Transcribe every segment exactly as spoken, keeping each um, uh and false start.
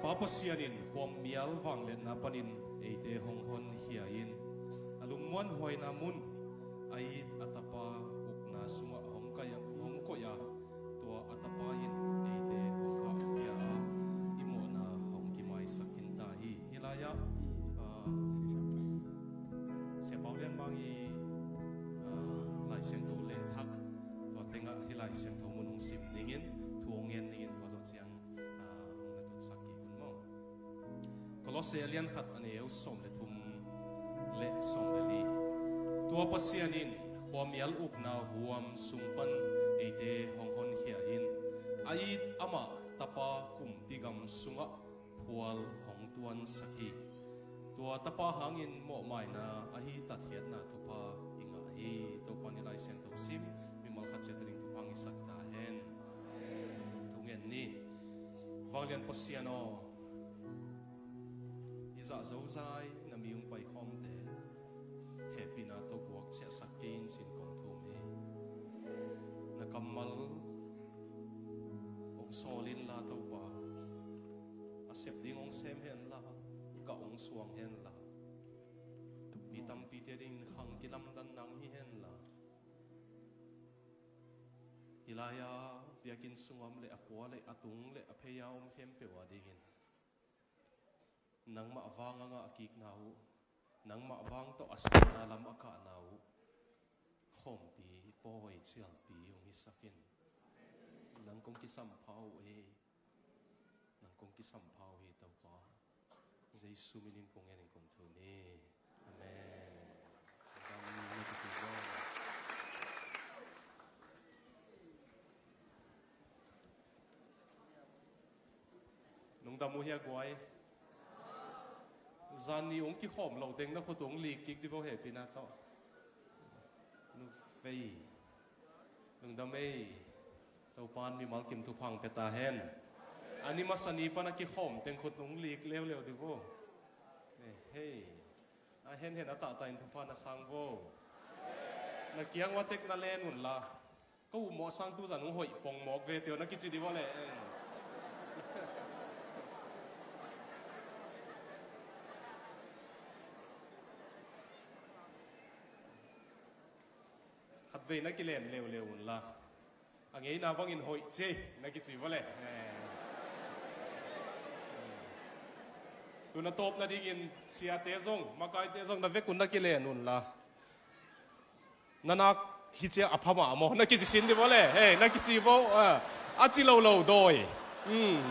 Pa Pasian in khuamial vangliatna panin eite hong honkhia in, a lungmuanhuaina mun, a it a Tapa ukna sungah hong kaih, hong koih a, tua a Tapa in eite hong khahkhia a, i mawhna hong kimaisak khin ta hi. Hih lai-ah, ah, Sia Pau Lian Mang i, ah, Lai Siangtho leh thak, tua tengah hih Lai Siangtho mun hong sim dingin, thu hong ngen dingin, tua zawh ciang, ah, hong na tutsak kik un maw. Kolose a lian khat, a neu sawm le thum le sawm le li. Tua Pasian in khuamial ukna huam sung pan eite hong honkhia in, a it amah Tapa kumpi gam sungah phual hong tuansak hi. Tua Tapa hangin mawhmaina ahi tatkhiatna thupha i ngah hi. Topa in i Lai Siangtho sim, mimal khat ciat a ding thupha hong hisak ta hen. Thungen ni. Vanglian Pasian aw, i zah zozai na mi hong paikhawmte hehpihna tawh guak ciahsak kei in ci-in kong thum hi. Na kammal hong sawl inla Topa, a sep ding hong sem henla, gah hong suang henla, mi tampite dingin khang kilamdan nang hi henla, hih lai-a biakinn sungah om leh a pua leh a tung leh a phei-a om khempeuh a dingin nangmah vang a ngahkikna uh, nangmah vang tawh a sepna lam a kahna uh, khawmpi, pawi, cialpi hong hisak in. Nang kong kisampha uh hi. Nang kong kisampha uh hi, Topa. Jesu min in kong ngen in kong thum hi. Amen. Dam na kipia. Lungdam uh hia guai. Zan ni hong kikhawm loh teng na khut uh hong lik kik di vo hehpihna tawh. Nu vei. Lungdam ei. Topa in mimal kim thupha hong pia ta hen. A ni masa ni pan a kikhawm teng khut uh hong lik leuleu di vo. Eh, hei. A henhen a tahtah in thupha na sang vo. Na kiang ua tek na len unla, ka upmawh sang tu zan hong hoih pong mawk ve teh aw na kici di vo leh. Khatvei na kilen leuleu unla, a ngeina bangin hoih ci na kici vo leh. Eh. Tu na tawp nadingin siate zong, makaite zong na vekun na kilen unla, na nak hi ciang a pha mah maw na kici sin di vo leh. Hei, na kici vo, ah, a ci lo lo dawi. Hmm.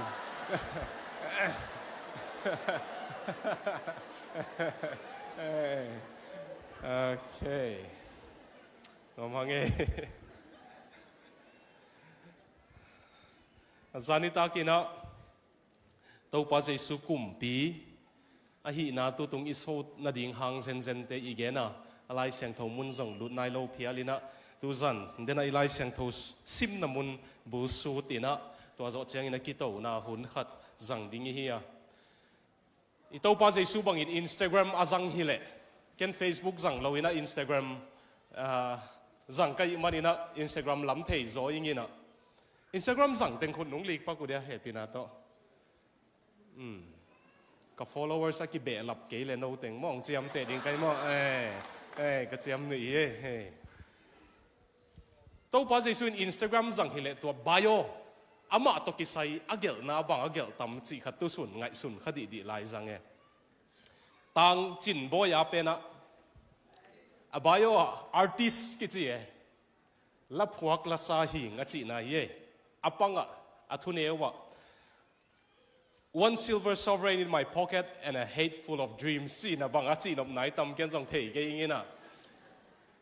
Okay. Ngam hang e. A zan i takin ah Topa Jesu kumpi ahihna tutung i sawt nading hang zenzente i gen a, a Lai Siangtho mun zong lut nai lo phial in ah, tu zan den ah i Lai Siangtho simna mun bul sut in ah, tua zawh ciangin a kitona hun khat zang ding i hi a. I Topa Jesu bangin Instagram a zang hileh, ken Facebook zang lo in ah Instagram, ah, zang ka hih manin ah Instagram lam thei zaw ing in ah. Instagram zang teng khut nong lik pak uh dia hehpihna tawh. Hmm. Ka followers a kibehlap kei leh no teng maw hong ciamteh ding ka hi maw. Eh, eh, ka ciam nuih hi, eh, eh. Topa Jesu in Instagram zang hileh tua bio, amah tawh kisai a gelhna bang a gelh tam cih khat tu sun ngaihsun kha dihdih lai zang e. Tang Cin Bawi a pen ah, a bio ah artist kici e. La phuak la sa hing a cihna hi e. A pang ah, a thuneu ah, "One silver sovereign in my pocket and a head full of dreams," cihna bang a cihnopna i tam ken zong thei kei ing in ah.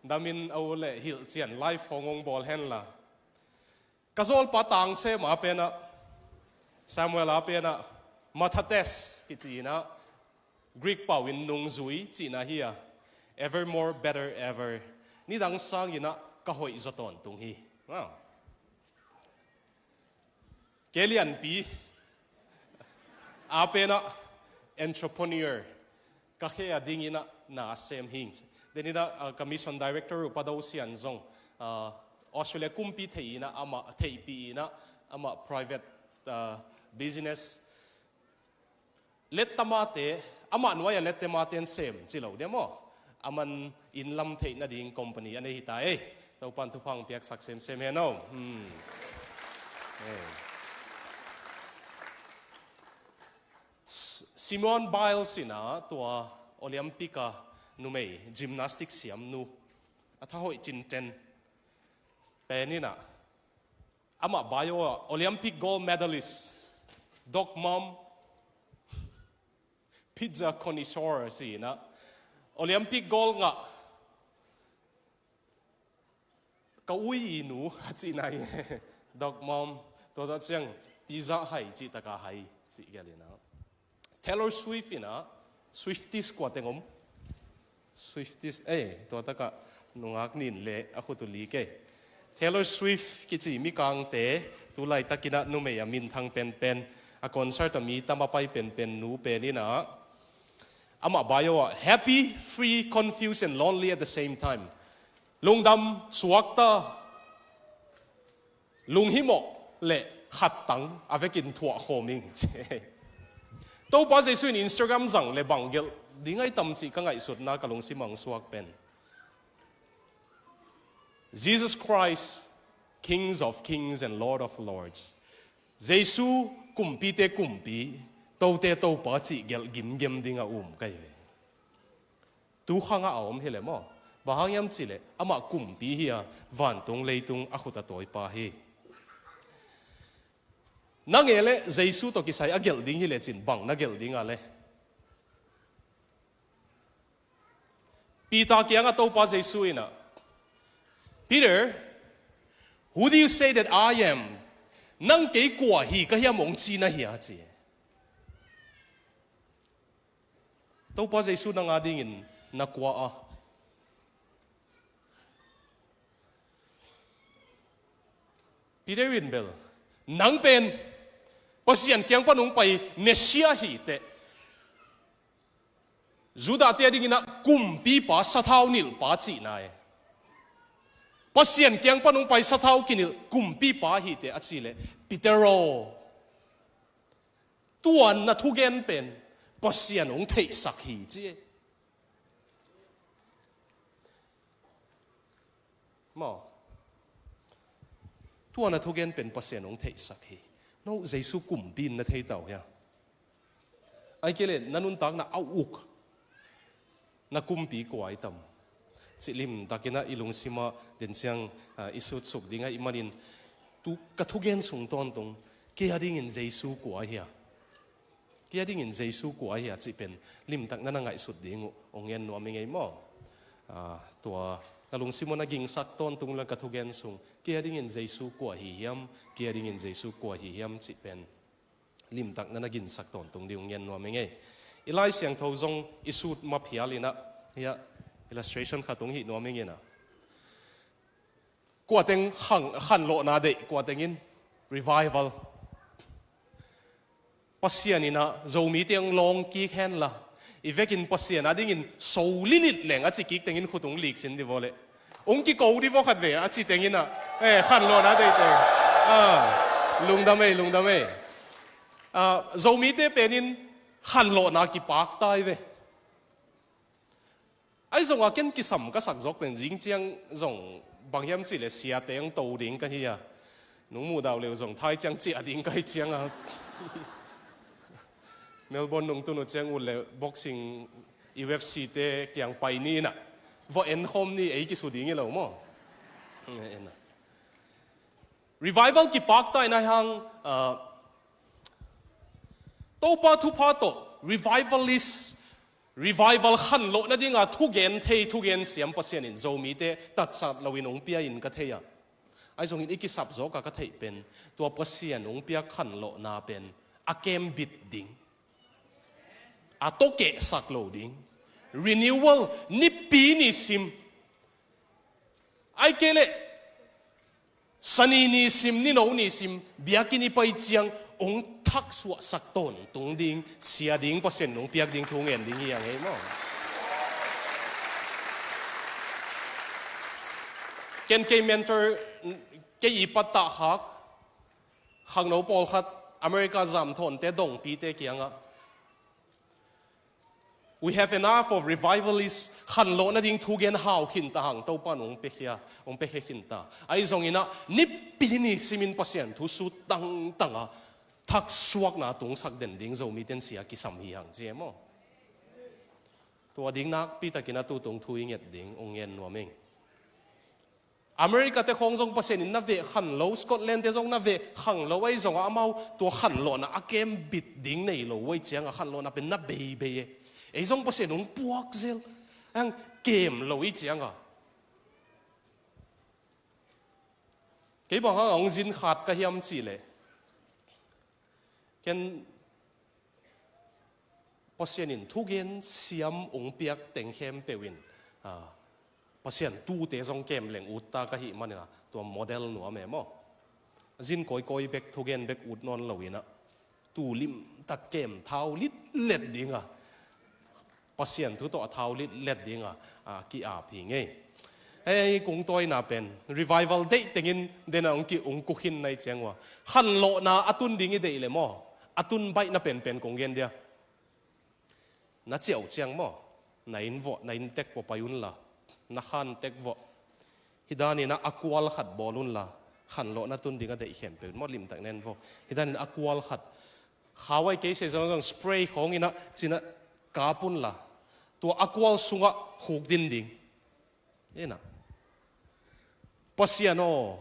Damin a u leh hilh cian live hong hong bawl henla. Ka zawlpa Tang Sem a pen ah, Samuel a pen ah, Mathates kici in ah, Greek pau in nungzui cihna hi a, evermore better ever. Nidang sangin ah ka hoih zaw tawntung hi. Wow. Kei Lianpi a pen ah entrepreneur, ka khe a dingin ah na sem hing. Then in ah, ah, ka mission director uh Pa Do Sian zong, ah, Australia kumpi thei in ah amah, theihpih in ah amah private, ah, business Lettamate, amah nuai-a lettamaten sem ci lo dia maw? Aman inn lam theih nading company a nei hi ta ei. Topan thupha hong piaksak semsem hen aw. Hmm. Eh. S-, Simone Biles in ah tua Olympic a numei gymnastic siamnu a thahoih cinten pen in ah amah bio ah Olympic gold medalist, dog mom, pizza connoisseur ci in ah Olympic gold ngah ka ui i nu a cihna hi. Dog mom, tua tawh ciang pizza hai cih taka hai cih gel in ah. Taylor Swift in ah, Swifties kua teng om? Swifties, eh, tua taka nungak nin le a khut uh lik ei. Taylor Swift kici mikangte, tu laitak in ah numei a minthang penpen, a concert a mi tam a pai penpen nu pen in ah, amah bio ah, "Happy, free, confused and lonely at the same time." Lungdam, suakta, lunghimawh le khattang a vekin thuah khawm ing ci. Topa Jesu in Instagram zang le bang gelh ding ai tam cih ka ngaihsutna ka lungsim ah hong suak pen, "Jesus Christ, Kings of Kings and Lord of Lords." Jesu, kumpite kumpi, tote topa cih gelh gimgem ding a um ka hi ve. Tu khangah a om hi le maw? Bang hang hiam cih leh amah kumpi hi a, vantung leitung a khut a tawipa hi. Na ngei leh Jesu tawh kisai a gelh ding hi lecin bang na gelh ding a le? Peter kiangah Topa Jesu in ah, "Peter, who do you say that I am?" Nang kei kua hi ka hiam hong ci na hia ci. Topa Jesu nang a dingin na kua a? Peter in bel, "Nang pen Pasian kiang pan hong pai Messiah hi teh, Judah te a dingin ah kumpipa, sathau nilhpa cihna e. Pasian kiang pan hong pai sathau kinilh kumpipa hi teh," a cih leh, "Peter aw, tua na thugen pen Pasian hong theihsak hi," ci e. Maw? Tua na thugen pen Pasian hong theihsak hi. No Jesu kumpi in na thei ta uh hia? Ai kei leh na nuntakna a uk na kumpi kua ai tam? Cih limtakin ah i lungsim ah den ciang, ah, i sutsuk ding ahih manin tu ka thugen sung tawntung kei a dingin Jesu kua hia? Kei a dingin Jesu kua hia cih pen limtak na na ngaihsut ding uh hong ngen nuam i ngei maw? Ah, tua na lungsim uh na gingsak tawntung le ka thugen sung kei a dingin Jesu kua hi hiam, kei a dingin Jesu kua hi hiam cih pen limtak na na ginsak tawntung ding hong ngen nuam i ngei. I Lai Siangtho zong i sut maphial in ah, hiah illustration khat hong hih nuam i ngei na. Kua teng khan, khanlawhna deih, kua teng in revival. Pasian in ah Zomite hong lawng kik hen la, i vekin Pasian a dingin so lilit leng a ci kik teng in khut hong lik sin di vaw leh, hong kiko di vaw khat ve a ci teng in ah, eh, khanlawhna deih teng. Ah, lungdam ei, lungdam ei. Ah, Zomite pen in khanlawhna kipak ta hi ve. Ahi zongah ken kisam ka sak zawk pen zing ciang zong bang hiam cih leh siate hong to ding ka hi a. Nong muh dau leh zong thai ciang ciah ding ka hi ciang a. Melbourne nong tun uh ciang ut leh boxing, U F C te kiang pai ni in ah. Vaw en khawm ni ei kisu ding hi lo maw? En a. Revival kipak ta in ah hang, ah, Topa thupha tawh revivalist, revival khanlawh nadinga thugen thei, thugen siam Pasian in Zomite tatsat loin hong pia in ka thei a. Ahi zongin i kisap zawk a ka theih pen tua Pasian hong piak khanlawhna pen a kembit ding, a tokehsak lo ding, renewal, nipi ni sim. Ai kei leh Sani ni sim, ni no ni sim, biakinn i pai ciang hong thaksuahsak tawntung ding, sia ding, Pasian hong piak ding thu ngen ding hi a ngei maw? Ken kei mentor, kei i pattah khak khangno pawlkhat America zamthawnte dongpite kiangah We have enough of revivalists. Khanlawh nading thugen hau khinta hang Topa in hong piakhia, hong piakhia khinta. Ahi zongin ah nipi ni simin Pasian thu sut tangtang a thaksuakna tungsak den ding Zomite in sia kisam hi hang ci e maw? Tua ding nakpi takin a tutung thu i nget ding hong ngen nuam ing. America te khawng zong Pasian in na veh khan lo, Scotland te zong na veh khan lo, ahi zongah amau tua khanlawhna a kem bit ding nei lo uh ahi ciangah khanlawhna pen na beibei e. Ei zong Pasian hong puak zel, ang kem lo i ciangah. Kei bang hang a hong zin khat ka hiam cih leh ken Pasian in thugen siam hong piak teng khempeuh in, ah, Pasian tute zong kem leng ut ta ka hih manin ah tua model nuam e maw? Zin kawikawi bek thugen bek ut nawn lo in ah tu limtak kem thau litlet ding a Pasian thu tawh a thau litlet ding a, a ki-ap hi ngei. Hei kung tawina pen revival deih tengin den a hong ki hong kukhin na hi ciang uh a khanlawhna a tun ding i deih le maw? A tun baihna penpen kong gen dia. Na ciah uh ciang maw? Na inn vawh, na inn tek vawh pai unla, na khan tek vawh. Hih danin ah a kual khat bawl unla, khanlawhna tun ding a deih khempeuh in maw limtak nen vawh. Hih danin ah a kual khat, khau ai kei se zong zong spray khawng in ah cin ah kap unla, tua a kual sungah khukdin ding. Ina, Pasian aw,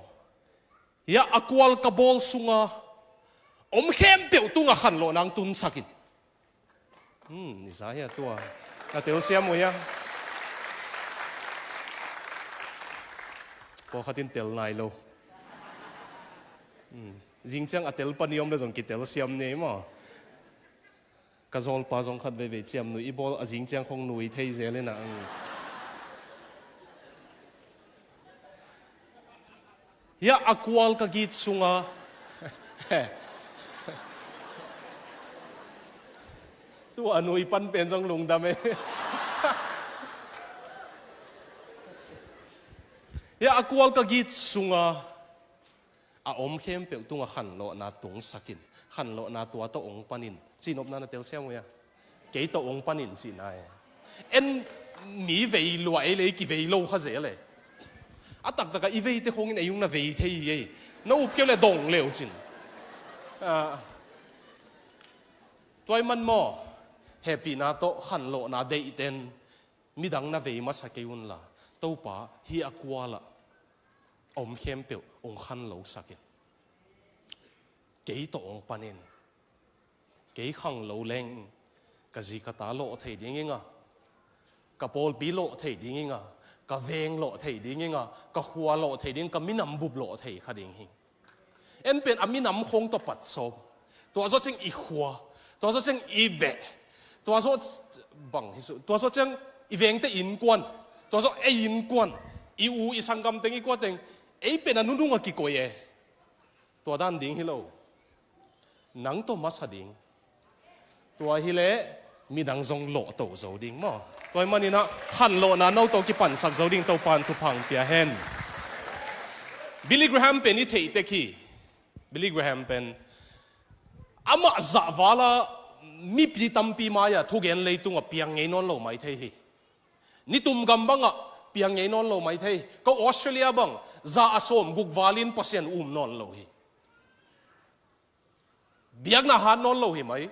hiah a kual ka bawl sunga om khempeuh tungah khanlawhna hong tunsak in. Hmm, i za hia tua? A telsiam uh hia? Pawlkhat in tel nai lo. Hmm, zing ciang a tel pan i om le zong kitelsiam ni maw? Ka zawlpa zong khat veivei ciamnuih i bawl a zing ciang khong nui thei zel in ah. Hiah a kual ka git sunga. Tua a nui pan pen zong lungdam e. Hiah a kual ka git sunga a om khempeuh tungah khanlawhna tungsak in, khanlawhna tua tawh hong panin, cih nopna na telsiam uh hia? Kei tawh hong panin cihna e. En mi vei lua ei le i kivei lo kha zel e. A taktakah i veite khawngin ei hong na vei thei hi ei. Na up keu le dong leu cin. Ah, tua i man maw? Hehpihna tawh khanlawhna deihten midang na vei masa kei unla, Topa hih a kualah a om khempeuh hong khan losak in. Kei tawh hong panin. Kei khang lo leng ka zi ka ta lawh thei ding inga, ka pawlpi lawh thei ding inga, ka veng lawh thei ding inga, ka khua lawh thei ding, ka minam bup lawh thei kha ding hi. En pen a minam khong tawh pat sawm. Tua zawh ciang i khua, tua zawh ciang i beh, tua zawh bang hi su, tua zawh ciang i vengte innkuan, tua zawh ei innkuan, i u i sanggam teng i kua teng, ei pen a nunung a kikoi e. Tua dan ding hi lo. Nang tawh masa ding. Tua hileh midang zong lawhto zo ding maw? Tua ahih maninah khanlawhna no tawh kipansak zo ding Topa in thupha hong pia hen. Billy Graham pen i theih tek hi. Billy Graham pen amah zahvala mipi tampi mai-ah thugen leitungah piang ngei nawn lo mai thei hi. Nitum gam bangah piang ngei nawn lo mai thei. Ko Australia bang za a sawm guk valin Pasian um nawn lo hi. Biakna hat nawn lo hi mai.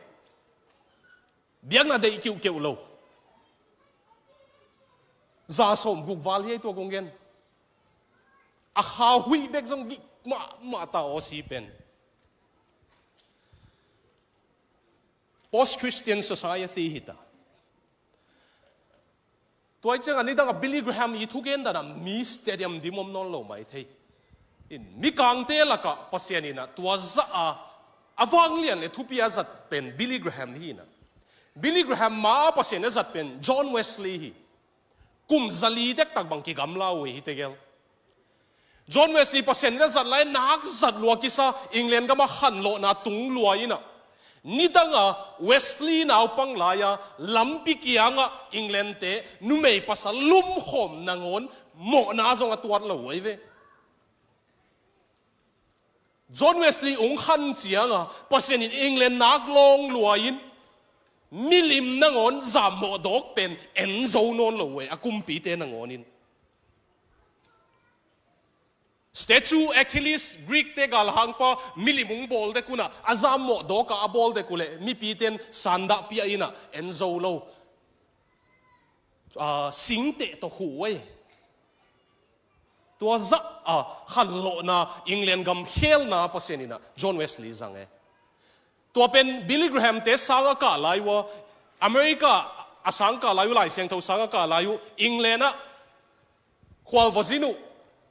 Biakna deih kiuhkeuh lo. Za sawm guk val hi ei tua kong gen. A kha huih bek zong gik mahmah ta aw si pen. Post-Christian society hi ta. Tua hi ciangah nidangah Billy Graham i thugen danah mi stadium dim om nawn lo mai thei. In, mikangte lakah Pasian inah tua zah a, a vanglian le thupi a zat pen Billy Graham hi inah. Billy Graham ma Pasian a zat pen John Wesley hi. Kum zali dektak bang kigamla uh hi tegel. John Wesley Pasian in a zat lai nak zat lua kisa England gamah khanlawhna tung lua inah. Nidanga Wesley naupang lai-a lampi kiangah England te numei pasal lumkhawm nangawn mawhna zong a tuat lo uh ahi ve. John Wesley hong khan cianga Pasian in England nak lawng lua in Milim nangawn zammawh dawk pen en zo nawn lo uh e, a kumpite nangawnin. Statue Achilles, Greek-te galhangpa milim hong bawl dek un ah, a zammawh dawk a a bawl dek uh leh mipite in sandah pia in ah en zo lo. Ah, singteh tawh khuh uh e. Tua zah a khanlawhna, England gam khelna Pasian in ah John Wesley zang e. Tua pen Billy Graham-te sang a kah lai uh a, America a sang kah lai uh, Lai Siangtho sang a kah lai uh, England ah khualvazin uh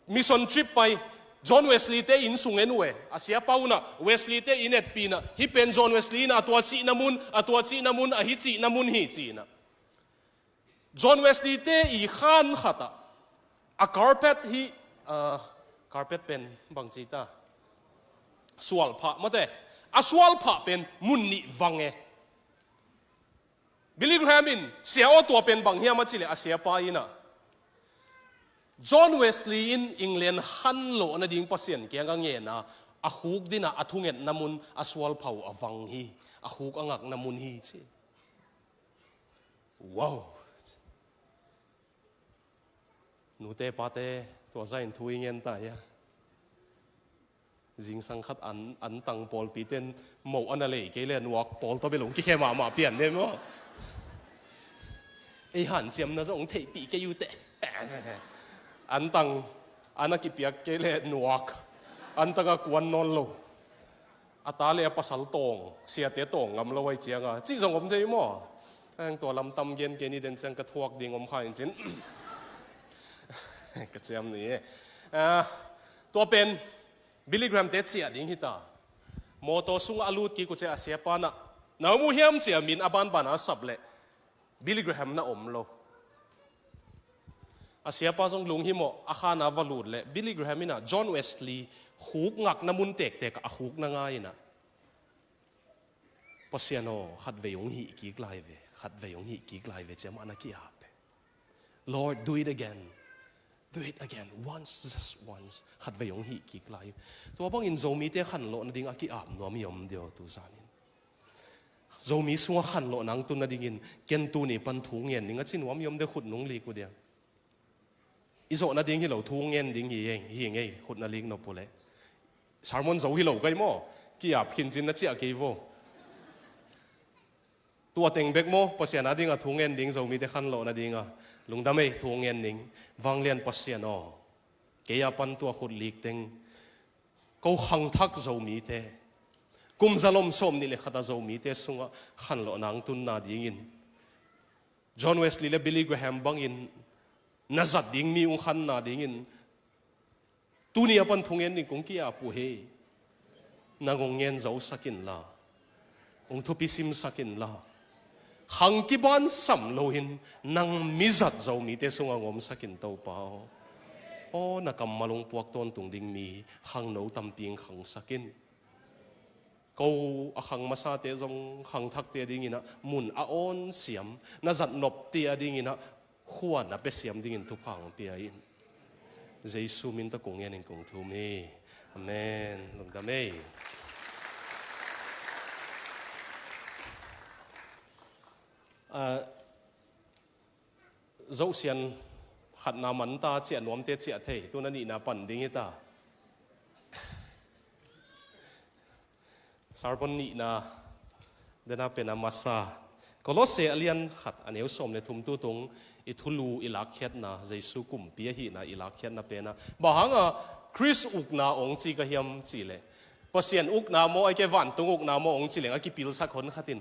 mission trip pai, John Wesley-te inn sung en uh e. A siapa un ah Wesley-te inn etpih in ah, hih pen John Wesley in ah a tua cihna mun, a tua cihna mun, ahi cihna mun hi ci-in ah. John Wesley-te ii khan khat ah a carpet hi, ah, carpet pen bangci ta, sualphah mate, a sualphah pen mun nih vang e. Billy Graham in, "Sia aw, tua pen bang hiam?" a cih leh a siapa in ah, "John Wesley in England khanlawh nading Pasian kiang a ngen a, a khukdin ah a thungetna mun a sualphah uh a vang hi, a khuk a ngakna mun hi," ci. Wow! Nute pate, tua zah in thu i ngen ta hia? Zingsang khat an, an tang pawlpite in moh a na lei kei leh nuak pawl tawh bel hong kikhe mahmah pian den maw? Ei hanciamna zong hong theihpih kei uh teh. An tang a na kipiak kei leh nuak, an tang a kuan nawn lo. A ta le a pasal tawng, siate tawng ngam lo ahih cianga cih zong om thei maw? Ang tua lam tam gen kei ni, den ciang ka thuak ding om kha in cin. Ka ciam ni e. Ah, tua pen Billy Graham-te ciah ding hi ta. Mawtaw sungah a lut kik uh ciang a siapa in ah, "Na om uh hiam?" ci-a min a banban a sap leh Billy Graham na om lo. A siapa zong lunghimawh a khan a va lut leh Billy Graham in ah John Wesley khuk ngakna mun tektek ah a khuk na ngai in ah, "Pasian aw, khatvei hong hih kik lai ve, khatvei hong hih kik lai ve," ci-a amah na ki-ap e. "Lord, do it again. Do it again. Once, just once." Khatvei hong hih kik lai. Tua bangin Zomite khanlawh nading a ki-ap nuam i om diam tu zanin? Zomi sungah khanlawhna hong tun nadingin ken tuni pan thu ngen ning a ci nuam i om diam, khut nung lik uh diam? I zawh nading hi lo, thu ngen ding hi ing, hi ing ei, khut na lik nop uh leh. Sermon zo hi lo kei maw? Ki-ap khin cin na ciah kei vo. Tua teng bek maw, Pasian a dingah thu ngen ding, Zomite khanlawh nadingah? Lungdam ei, thu ngen ning. Vanglian Pasian aw, kei a pan tua khut lik teng, ko khangthak Zomite, kum zalom sawmnih le khat a Zomite sungah khanlawhna hong tun nadingin, John Wesley le Billy Graham bangin na zat ding mi hong khan nadingin, tuni a pan thungen ding kong ki-ap uh hi. Nang hong ngen zosak inla, hong thupi simsak inla, khang kibansam loin nang mizat Zomite sungah hong omsak in, Topa aw. Aw, na kammal hong puak tawntung ding mi khangno tampi hong khangsak in. Ko a khang masate zong khangthakte dinginah mun a awn siam, na zat nopte a dinginah khua na pia siam dingin thupha hong pia in. Jesu min tawh kong ngenin kong thum hi. Amen. Lungdam ei. Ah, Zohsian khatna manta ciah nuamte ciah thei, tuna nihna pan ding hita. Sermon nihna dena pena masa, Kolose a lian khat a neu sawm le thum tu tung i thulu i lakkhiatna, Jesu kumpi ahihna i lakkhiatna pena. Bang hanga Khrist ukna hong ci ka hiam cihleh, Pasian ukna maw, ahih kei vantung ukna maw hong cileng a kipilsak hon khatin,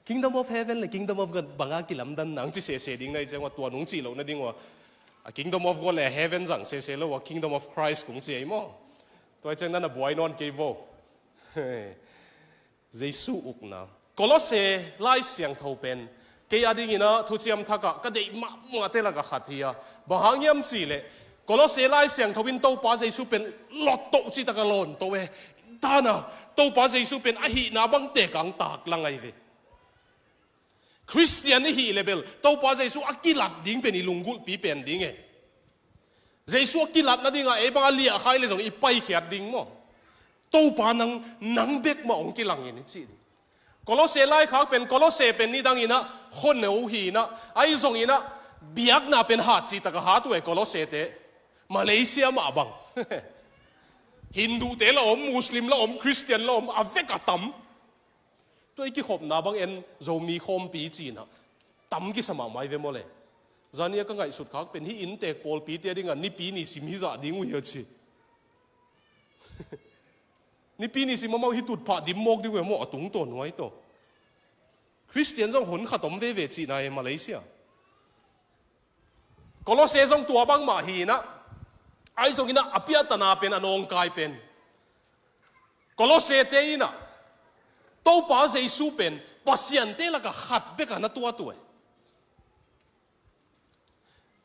Kingdom of Heaven le Kingdom of God banga kilamdanna hong ci sese ding na hih ciang ua, tua nung cih loh nading ua, a Kingdom of God le Heaven zang sese lo ua, Kingdom of Christ kong ci ei maw? Tua hih ciang na na buai nawn kei vo. Jesu ukna. Kolose Lai Siangtho pen kei a dinginah thuciam thakah ka deih mahmahte lakah khat hi a. Bang hang hiam cihleh, Kolose Lai Siangtho in Topa Jesu pen lottoh citaka lawntoh e. Tana Topa Jesu pen ahihna bangte kang taklang ahi ve. Khristian i hih le bel Topa Jesu a kilak ding pen i lunggulhpi pen ding e. Jesu a kilat nadinga ei banga liahkhai le zong i paikhiat ding maw? Topa nang, nang bek mah hong kilangin i cih ding. Kolose laikhak pen, Kolose pen nidang inah, khuano hi inah, ahi zong inah, biakna pen hat cih takah hat uh e Kolosete. Malaysia mah bang. Hindu te la om, Muslim la om, Christian la om, a vek a tam. Tua i kikhopna bang en Zomi khawmpi cinah tam kisa mahmah i ve maw le. Zani a ka ngaihsut khak pen hih inntek pawlpite a dingah Nipi ni sim hi zah ding uh hi a ci. Nipi ni sim amau hih tutphah dim mawk ding uh hi maw a tungtawn huai tawh. Christian zong hon khat om veve cihna e Malaysia. Kolose zong tua bangmah hi inah, ahi zong inah a piahtana pen a nawngkai pen Kolosete inah Topa Jesu pen pasiante lakah khat bekah na tuat uh e.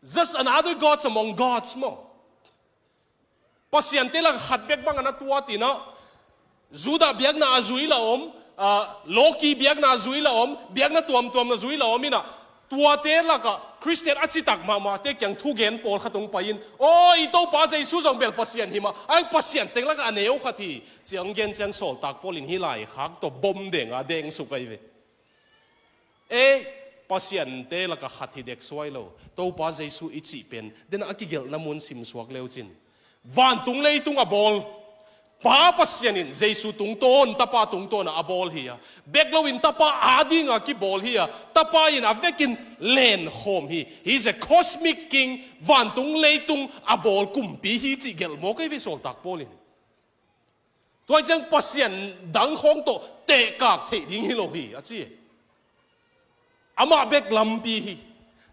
Just another gods among gods maw. Pasiante lakah khat bek bangah na tuat inah, Judah biakna a zui la om, ah, Loki biakna a zui la om, biakna tuamtuam na zui la om inah, tuate lakah Christian a citak mahmahte kiang thugen pawlkhat hong pai in, aw, i Topa Jesu zong bel Pasian hi mah, ai Pasian teng lakah a neu khat hi, ci-a hong gen ciang sawltak Paul in hih laikhak tawh bom denga dengsuk ahi ve. Ei, pasiante lakah khat hi dek suai lo. Topa Jesu i cih pen, denah a kigelhna mun simsuak leucin. Vantung leitung a bawl Pa Pasian in Jesu tungtawn, Tapa tungtawnah a bawl hi a. Bek loin Tapa adinga kibawl hi a. Tapa in a vekin lenkhawm hi. He is a cosmic king, vantung leitung a bawl kumpi hi cih gelh mawk ei ve sawltak Paul in. Tua ciang pasian dang khawng tawh tehkak theih ding hi lo hi, a ci. Amah bek lampi hi.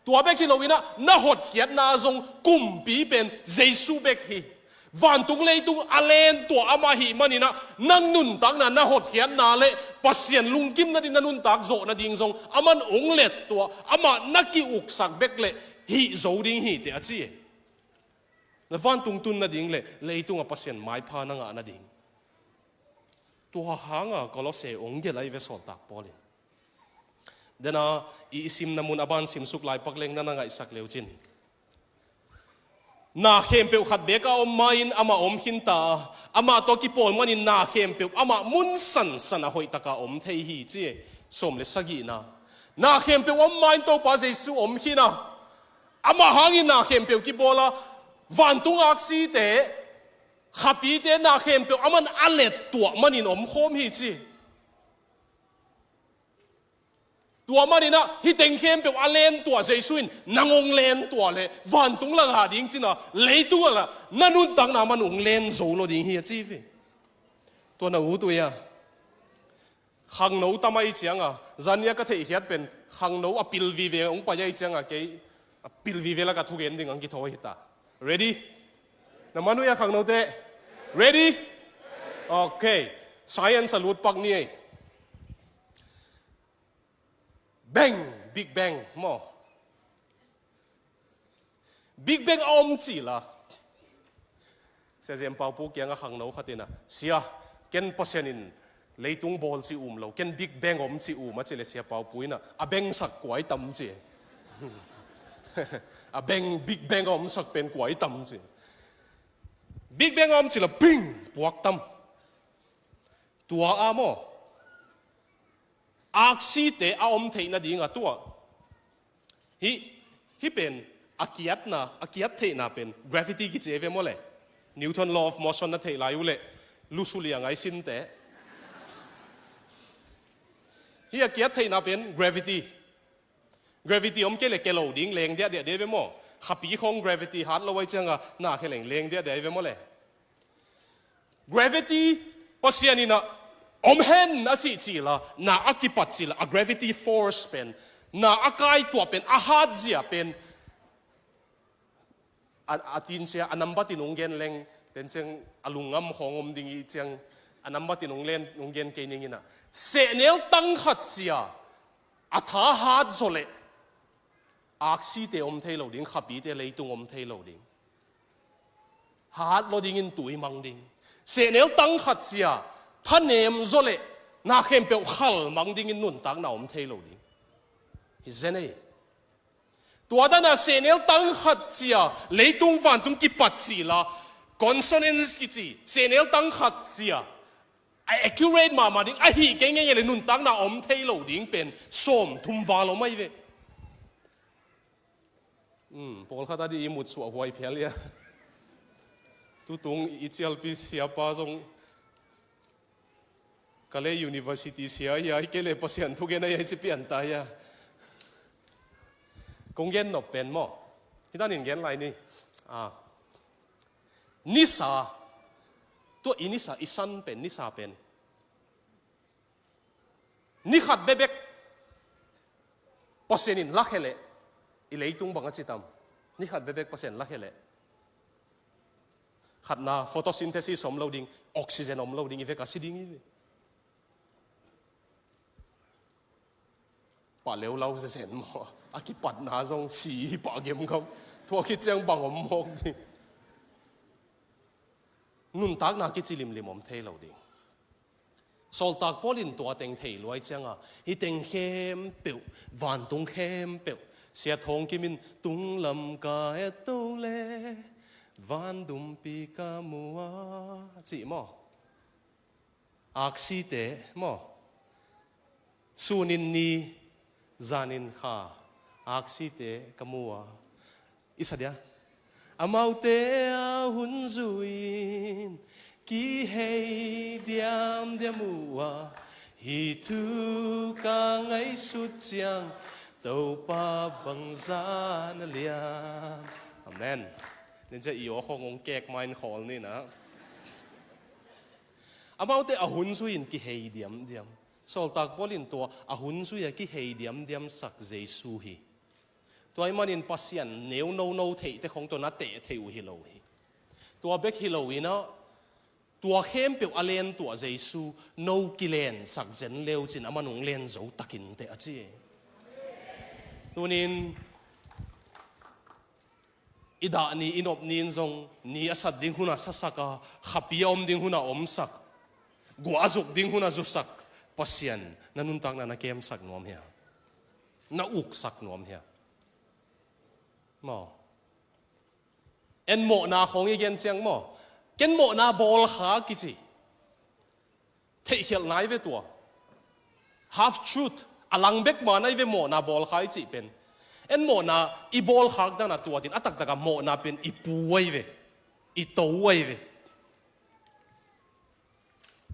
Tua bek hi lo inah, na hotkhiatna zong kumpi pen Jesu bek hi. Vantung leitung a lentuah amah hi maninah, nang nuntakna na hotkhiatna le Pasian lungkim nading na nuntak zawh nading zong aman ong lettuah, amah na ki-uksak bek le hih zo ding hi teh, a ci. Na vantung tun nading le leitungah Pasian maipha na ngah nading. Tua hanga Kolose ong gelh ahi ve sawltak Paul in. Dena i, i simna mun a ban simsuk laipak leng na na ngaihsak leucin. Na khempeuh khat bek a om ma-in amah om khinta, amah tawh kipawl manin na khempeuh amah mun sansan a hoihtaka om thei hi, ci. Sawm le sagihna. Na khempeuh om ma-in Topa Jesu om khin a, amah hangin na khempeuh kibawl a, vantung aksite, khapite na khempeuh aman a lettuah manin omkhawm hi, ci. Tua maninah hih teng khempeuh a lentuah Jesu in nang ong lentuah le vantung langah ding cina, leitungah lah na nuntakna man ong len zo lo ding hi, a ci ve. Tua na ut uh ia. Khangno tam ahi cianga, zania ka theihkhiat pen khangno a pil vive ong pai ahi cianga, kei a pil vive laka thugen ding ang kithawi hita. Ready? Na man uh ia khangnote? Ready? Okay. Science a lut pak ni ei. Bang, Big Bang maw. Big Bang a om cila, Sia Ziam Paupu kianga khangno khatina, Sia, ken Pasian in leitung bawl ci um lo, ken Big Bang om ci um, a cile Sia Paupu ina, a bengsak kuai tam ci. A beng, Big Bang a omsak pen kuai tam ci. Big Bang a om cila ping, puak tam. Tua a maw, aksite a om theihna dinga tua. Hih, hih pen a kiatna, a kiat theihna pen gravity kici ei ve maw le. Newton law of motion na theih lai uh le, lusulia ngai sinte. Hih a kiat theihna pen gravity. Gravity om kei le ke lo ding, leng diahdiah dei ve maw. Khapi khawng gravity hat lo ai cianga na khe leng leng diahdiah ei ve maw le. Gravity Pasian ina om hen a cih cila, na a kipat cila, a gravity force pen, na a kaituah pen, a hatzia pen, a, a tin sia, a nambat in ong gen leng, ten ciang a lungngam khawng om ding i ciang, a nambat in ong len, ong gen kei ning ina. Sehnel tang khat cia, a tha hat zaw le, aksite om thei lo ding, khapite leitung om thei lo ding. Hat lo dingin tui mang ding. Sehnel tang khat cia, thanem zaw le, na khempeuh khal mang dingin nuntakna om thei lo ding. Hi zen ei. Tua dana sehnel tang khat cia, leitung vantung kipat cila, consonance kici, sehnel tang khat cia, a accurate mahmah ding, ahih kei ngeingei le nuntakna om thei lo ding pen sawmthum val om ahi ve. Hmm, pawlkhat a dih i mutsuah huai phial ia. Tutung i cialpi siapa zong Kalay University sia ia, i kei le Pasian thugen a ia, i ci pian ta ia. Kong gen nop pen maw, hih tanin gen lai ni. Ah. Nisa, tua i nisa, i san pen, nisa pen. Ni khat bekbek Pasian in lakhia leh, i leitung bang a ci tam. Ni khat bekbek Pasian lakhia leh, khatna, photosynthesis om lo ding, oxygen om lo ding, i vek a si ding hi. Pah leulau zezen maw, a kipatna zong si hi pah gemgam. Tua khit ciang bang om mawk ding. Nuntakna kici limlim om thei lo ding. Sawltak Paul in tua teng thei luai cianga, hih teng khempeuh, vantung khempeuh, Sia Thawng Kim in tunglam ka et to le, vandumpi ka mu a, cih maw? Aksite maw? Sunin ni, zanin kha, aksite ka mu a, i sa dia. Amaute a hun zui-in kihei diamdiam uh a, hih thu ka ngaihsut ciang Topa bangzah na lian. Amen. Nen cia i aw khong ong kek main khawl ni na. Amaute a hun zui-in kihei diamdiam. Sawltak Paul in tua a hun zui a kihei diamdiam sak Jesu hi. Tua ahih manin Pasian neu nono theihte khong tua na teh thei uh hi lo hi. Tua bek hi lo in ah, tua khempeuh a lentuah Jesu no kilensak zen leucin amah nung len zo takin teh a ci. Tunin i dah ni, i nop ni in zong ni a sat ding hun a sasak a, khapi a om ding hun a omsak, guah a zuk ding hun a zusak Pasian na nuntakna na kemsak nuam hia? Na uksak nuam hia? Maw? En mawhna khawng i gen ciang maw, ken mawhna bawlkha kici. Theihkhialh nai ve tua. Half truth. A lang bek ma nai ve mawhna bawlkha i cih pen. En mawhna i bawlkhak dana tuatin a taktak a mawhna pen i pu ai ve. I to ai ve.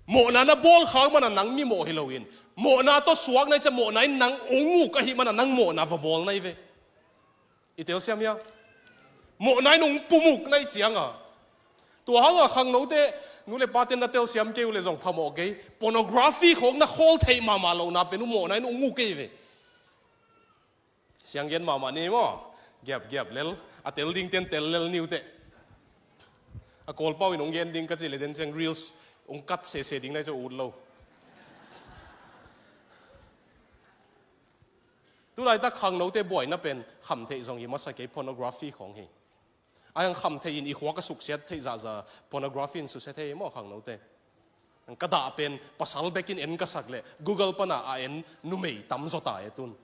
Mawhna na bawlkhak mana nang mimawh hi loin, mawhna tawh suak nai cia mawhna in nang ong uk ahih mana nang mawhna va bawl nai ve. I telsiam hia? Mawhna in ong pumuk nai cianga. Tua hanga khangnote, nu le paten na telsiam kei uh le zong phamawh kei. Pornography khawng na khawl theih mahmah lohna pen uh mawhna in ong uk kei ve. Sianggen mahmah ni maw? Giap giap lel. A tel ding ten tel lel ni uh teh. A Kawlpau in ong gen ding ka cih le den ciang reels ong kat sese ding nai cia ut lo. Tulaitak khangnote buaina pen khamtheih zong hi masa kei, pornography khawng hi. Ai ang khamtheih in i khuak a suksiat theih zahzah pornography in susia thei maw khangnote. Ka dah pen pasal bekin en ka sak leh Google pana a en numei tam zaw ta e tun.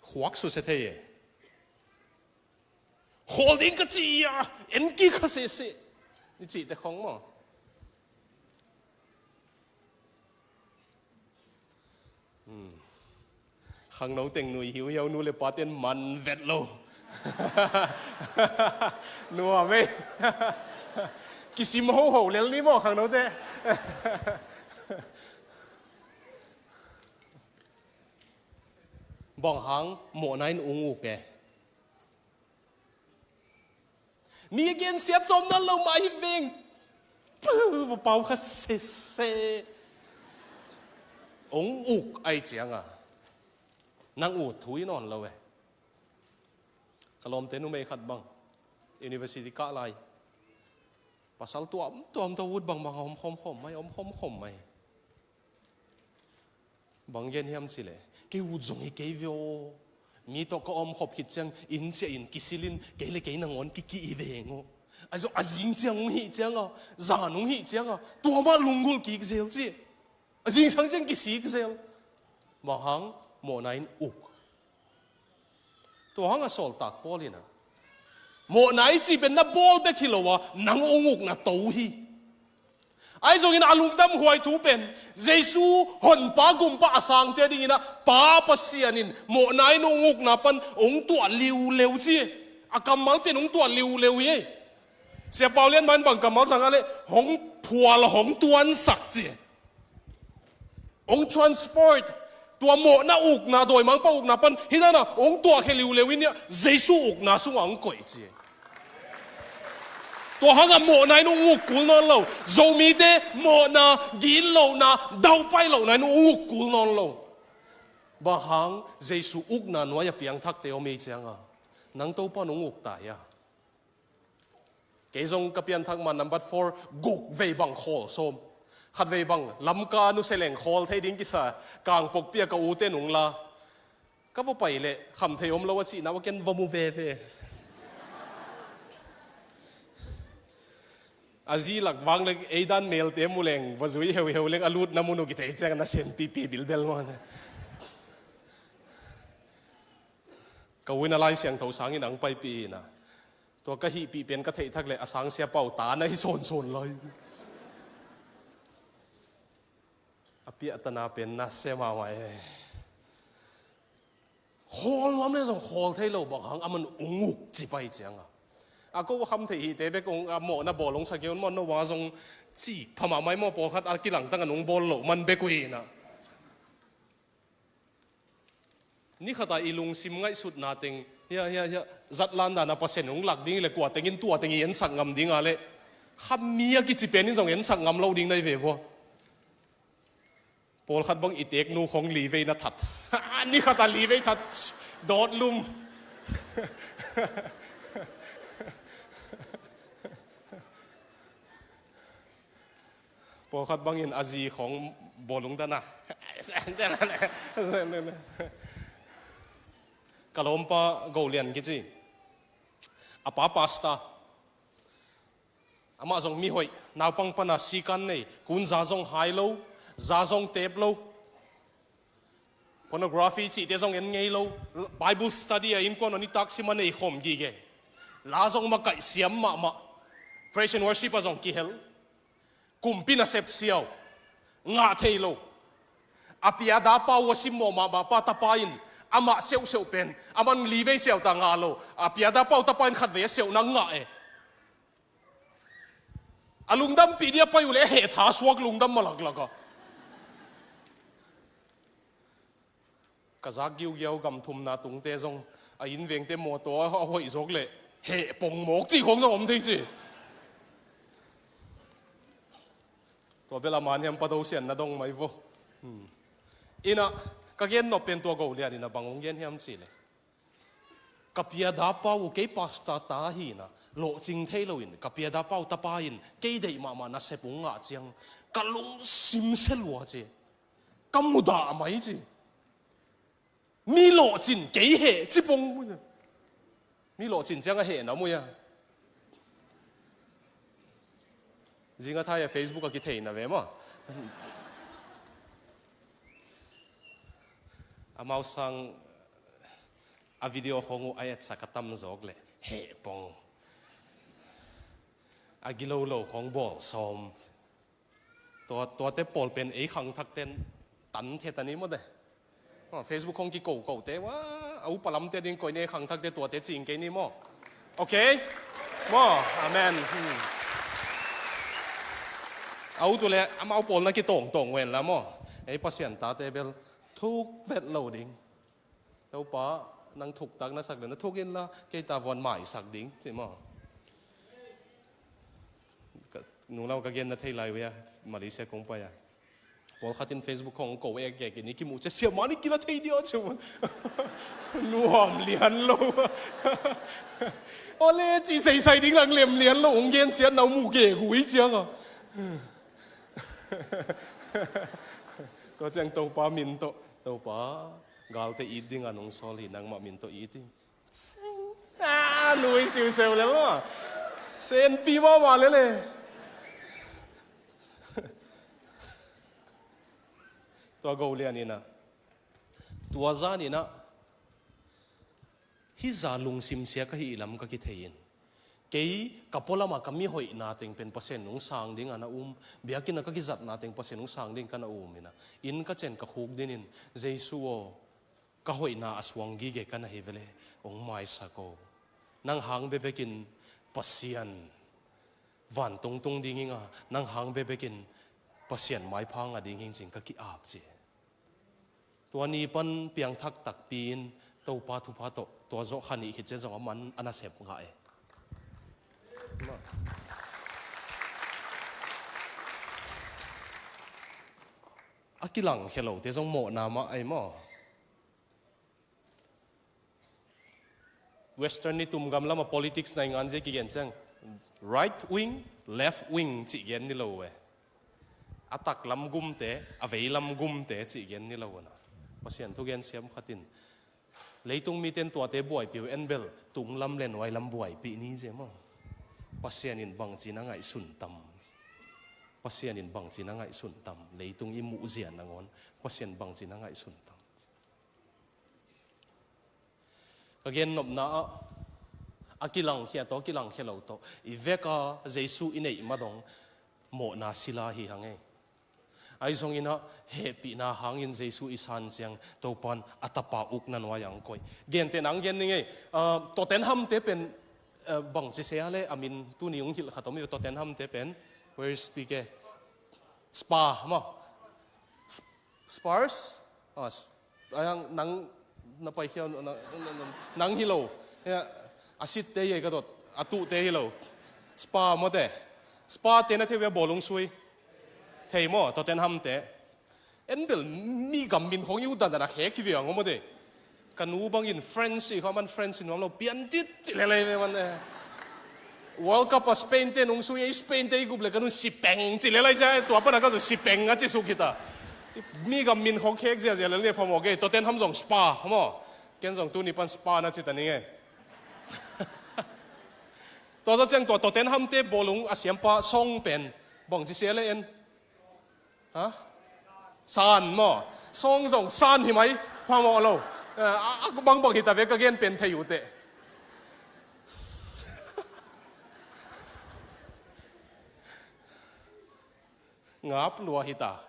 Khuak susia thei e. Khawl ding ka ci a, en kik kha sese. I cihte khawng maw? Hmm. Khangno teng nui hiuhiau nu le paten man vet lo. Nuam ei. Kisim hoho lel ni maw khangnote. Bang hang mawhna in ung uk e. Mi a gensiat sawm nan lo mah hi veng. Puh, va pau kha sese. Ong uk ai cianga nang ut thu i nawn lo e. Ka lawmte numei khat bang university kah lai. Pasal tuamtuam tawh ut bangbang a om khawmkhawm mai, om khawmkhawm mai. Bang gen hiam cileh, kei ut zong hi kei ve aw. Mi tawh ka om khop khit ciang inn ciah in kisil in kei le kei nangawn kikih hi veng aw. A zing ciang hong hih cianga, zan hong hih cianga tua mah lunggulh kik zel ci. A zingsang ciang kisik zel. Bang hang? Mawhna in uk. Tua hanga sawltak Paul in ah, Mawhna i cih pen na bawl bek hi lo a, nang hong ukna to hi. Ahi zongin a lungdamhuai thu pen Jesu honpa gumpa a sangte dingin ah Pa Pasian in mawhna in hong ukna pan hong tuah liuleu ci. A kammal pen hong tuah liuleu hi. Sia Pau Lian mah in bang kammal sang a leh hong phual hong tuansak ci. Hong transferred. Tua mawhna ukna, dawimangpa ukna pan hih dan a hong tuahkhia liuleu in ah Jesu ukna sungah hong koih ci. Tua hangah mawhna in hong uk kul nawn lo. Zomite mawhna, gitlohna, daupai lohna in hong uk kul nawn lo. Bang hang? Jesu ukna nuai a piangthakte om ei cianga nang Topa in hong uk ta hia? Kei zong ka pianthak ma number four, guk vei bang khawl sawm. Khat vei bang Lamka nusia leng khawl thei ding kisa, Kangpokpi a ka ute nung la. Ka va pai leh kham thei om lo a cihna va ken va mu veve. A zi lak vang leng ei dan melte mu leng va zui heuheu leng a lutna mun uh kithei ciang na sen pipi bilbel maw. Ka u in a Lai Siangtho sangin ang paipih hi na. Tua ka hihpih pen ka theih thak leh a sang Sia Pau ta na hi sawnsawn lai. A piahtana pen na sia mahmah e. Khawl nuam le zong khawl thei lo bang hang aman hong uk ci pai cianga. A ko a kham theih hihte bek hong a mawhna bawl hong sak hi un maw, no bang a zong ci pha mahmah hi maw, pawlkhat a kilangtang a nung bawl loh man bek uh hi na. Ni khat a i lungsim ngaihsutna teng hia hia hia, zat lan dan a Pasian hong lak ding hi leh kua tengin tua teng i ensak ngam ding a leh, kha mi a kici pen in zong ensak ngam lo ding na hi ve vua. Pawlkhat bang i teknu khong li vei na that. Ni khat a li vei that. Dawt lum. Pawlkhat bangin a zi khong bawlung dana. Ka lawmpa Go Lian kici. A pa pastor. Amah zong mihoih, naupang pana sikan nei, kun za zong hai lo, za zong tep lo. Pornography cihte zong en ngei lo. Bible study a innkuan a nitak sim a nei khawm gige. La zong makaih siam mahmah. Praise and worship a zong kihel. Kumpi nasep siau. Ngah thei lo. A piada pau a simmawh mahmah pa tapa in amah seuhseuh pen aman li vei siau ta ngah lo. A piada pau tapa in khat vei a seuh na ngah e. A lungdampih dih a pai uh leh a heh tha suak lungdam mah laklak a. Ka zak giugiau gam thumna tungte zong a inn vengte mawtaw a hoih zawk leh heh pong mawk cih khong zong om thei ci. Tua bel a man hiam pa do sian na dong mai vo. Hmm. Ina ka gen nop pen tua Go Lian ina bang hong gen hiam cih leh, ka piada pau uh kei pastor ta hi na, lawhcing thei loin ka piada pau tapa in kei deih mahmah nasep hong ngah ciang ka lungsim sia lua ci. Ka mudah mai ci. Mi lawhcin kei heh ci pong. Mi lawhcin ciang a heh na mu ia. Zinga thai a Facebook a kithei na ve maw. Amau sang a video khong uh a etsak a tam zawk leh heh pong. A gilo lo khong bawl sawm. Tua, tuate pawl pen ei khangthakten tan the ta ni maw te. Ah, Facebook khong kiko ko te, wa, a upa lamte ding koih ni ei khangthakte tuate cing kei ni maw. Ok? Maw, amen. Hmm. A ut uh leh amau pawl na kitawngtawng ven la maw. Ei Pasian tate bel thuk vet lo ding. Topa, nang thuktak na sak le na thuk inla, kei ta vuan maisak ding, ci maw. Ka, nunglam ka gen na thei lai uh ia, Malaysia kong pai a. Pawlkhat in Facebook khong ko ekek in i kimuh ciang siamah ni kila thei dia ci maw. Nuam lian lo. Ole ci seisai ding lang lem lian lo, hong gensiatna uh mu gegu hi ciang a. Tua ciang Topa min tawh, Topa, galte it ding a nong sawl hi, nangmah min tawh it ding. Seng. Ah, nui siuseu le maw. Senpi mahmah lele. Tua Go Lian ina, tua zan ina, hih zah lungsim sia ka hih lam ka kithei in, Kei ka pualamah ka mihoihna teng pen Pasian nungsang ding a na um, biakinn a ka kizatna teng Pasian nungsang ding ka na um inah, inn ka cian ka khuk dinin, Jesu aw, ka hoihna a suang gige ka na hi vele, hong maisak aw. Nang hang bekbekin Pasian vantung tung ding hi nga, nang hang bekbekin Pasian maipha ngah ding hi cin ka ki-ap ci. Tua ni pan piangthak takpi in Topa thupha tawh tua zawh kha nih khit cian zong a man a nasep ngah e. A kilangkhia lote zong mawhna mah ahi maw? Western ni tum gam lamah politics na i ngan zia kigen ciang, right wing, left wing cih gen ni lo e. A taklam gumte, a veilam gumte cih gen ni lo na. Pasian thugen siam khatin, leitung miten tuate buaipih uh en bel, tunglam le nuailam buaipih ni zia maw? Pasian in bangci na ngaihsun tam? Pasian in bangci na ngaihsun tam? Leitung i muhzia nangawn Pasian bangci na ngaihsun tam? Ka gennopna ah, a kilangkhia tawh, a kilangkhia lo tawh, i veka Jesu i neih madong mawhna sila hi hang e. Ahi zongin ah, hehpihna hangin Jesu i san ciang Topan a tapa ukna nuai ang koih. Gente nang gen ning e, ah, Tottenham te pen, ah, bangci se a le, a min tuni ung hilh khat om i Tottenham te pen, where is P K? Spa, maw? Spurs? Ah, s-, ayang nang na paikhia, nang, nang, nang, nang hi lo. Ya, a sitte ye ka dot, a tuhte hi lo. Spa mawte. Spa te na thei ve bawlung sui. Thei maw, Tottenham te. En bel mi gam min khong i uh dandan a khek hi ve ang mawte. Ka nu bangin French i kha man French i nuam lo, piantit ci lelei ve man e. World Cup a Spain te nung sui, Spain te i gup le ka nun sipeng ci lelei cia, tua pana ka zu sipeng a ci suk hita. Mi gam min khong khek ziazia lel nge phamawh kei, Tottenham zong Spa, maw? Ken zong tuni pan Spa na ci ta ni nge. Tua zaw ciang tua Tottenham te bawlung a siampa Song pen bangci sia le en? Ha? San maw? Song zong san hi mai, phamawh lo. Eh, a, a, bangbang hita ve ka gen pen thei uh teh. Ngap lua hita.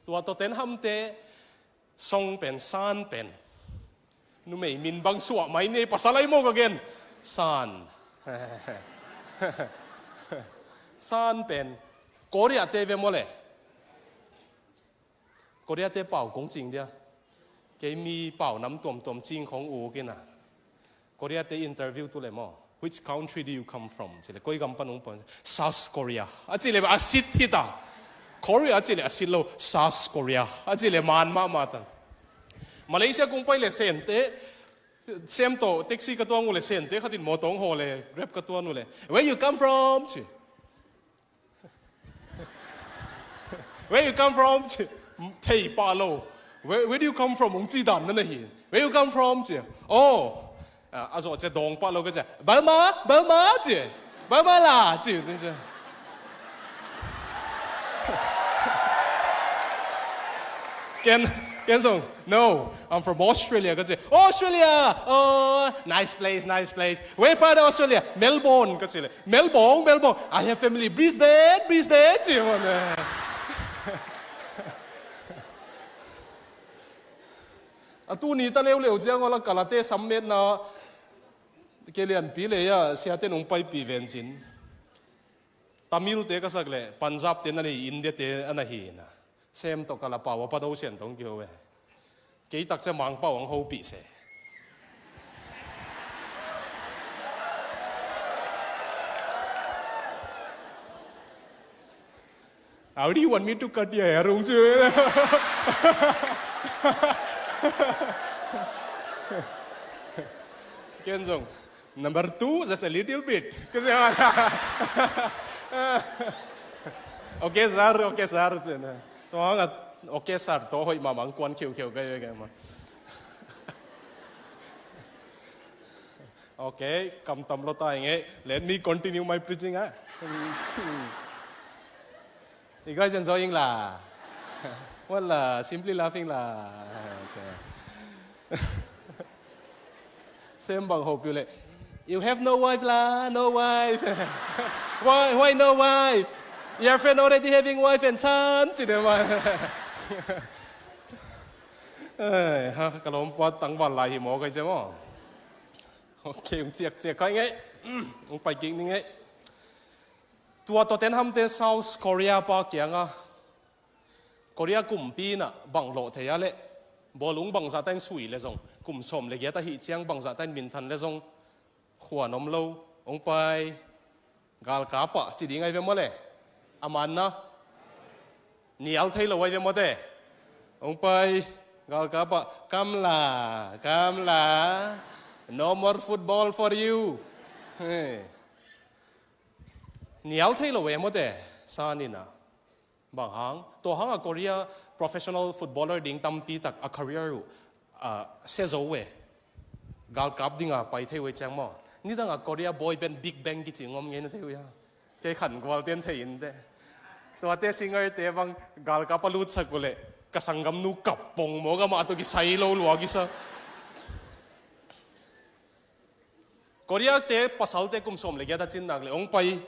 Tua Tottenham te Song pen, San pen. Numei min bang suah mai ni, pasal ai maw ka gen. San. San pen. Korea te ve maw le. Korea te pau kong cing dia. Kei mi pau nam tuamtuam cing khong uk ina. Korea te interview tu le maw. Which country do you come from? Ci le, koi gam pan ung pan. South Korea. A ci le a sit hita. Korea a ci le a sit lo. South Korea. A ci le man mahmah ta. Malaysia kung pai le Sente. Sem tawh taxi ka tuang uh le Sente khatin mawtaw hong haw le Grab ka tuang uh le. Where you come from? Ci. Where you come from? Ci. Thei pah lo. Where, where do you come from? Ung ci dan na na hi. Where you come from? Ci. Oh. Ah, a zawh cia dawng pah lo ka cia. Burma, Burma ci. Burma la ci. Ken, ken zong. No, I'm from Australia. Ka ci. Australia. Oh, nice place, nice place. Where part of Australia? Melbourne. Ka ci le. Melbourne, Melbourne. I have family. Brisbane, Brisbane. Ci maw ne. A tuni ta leuleu ciang awla kalate sammetna ke lianpi le ia siate nung paipih vencin. Tamil te ka sak le Punjab te na nei, India te ana hi na. Sem tawh kala pau a pa do sian tong kiho ve. Kei tak cia Mangpau ang hopih se. How do you want me to cut your hair? Ung ci. Ken zong. Number two, just a little bit. Kasi, okay, sir, okay, sir. Tua hang a, okay, sir, tua hoih mahmah kuan khiukheu ka hi ve ka ma. Okay, kam tam lo ta ing e. Let me continue my preaching, ah. You guys enjoying la? Well, uh, simply laughing la. Sem bang hopi le. You have no wife la, no wife. Why, why no wife? Your friend already having wife and son, ci deuh mah. Ai, ha, ka lawmpa tangval lai hi maw, kai ciam aw. Ok, hong ciakciak kai ngei. Hong pai kik ni ngei. Tua Tottenham te South Korea pa kiangah, Korea kumpi in ah bang lawh thei a leh, bawlung bangzah ta in sui le zong, kum sawm le giat ahih ciang bangzah ta in minthan le zong, khuan om lo, hong pai, galkap ah ci ding ai ve maw le. A manna nial thei lo ai ve maw te. Hong pai, galkap ah, "Come la, come la, no more football for you." Nial thei lo e maw te, san in ah. Bang hang, tua hang a Korea professional footballer ding tampi tak a career uh, sia zo e. Galkap ding a pai thei uh e ciang maw. Nidang a Korea boy band Big Bang kici ngom ngei na thei uh a. Kei khan gual ten thei in te. Tuate singer te bang galkap a lutsak uh leh, ka sanggamnu kap pong maw, ka mah tawh kisai lo lua kisa. Korea te pasalte kum sawm le giat a cin nak le hong pai,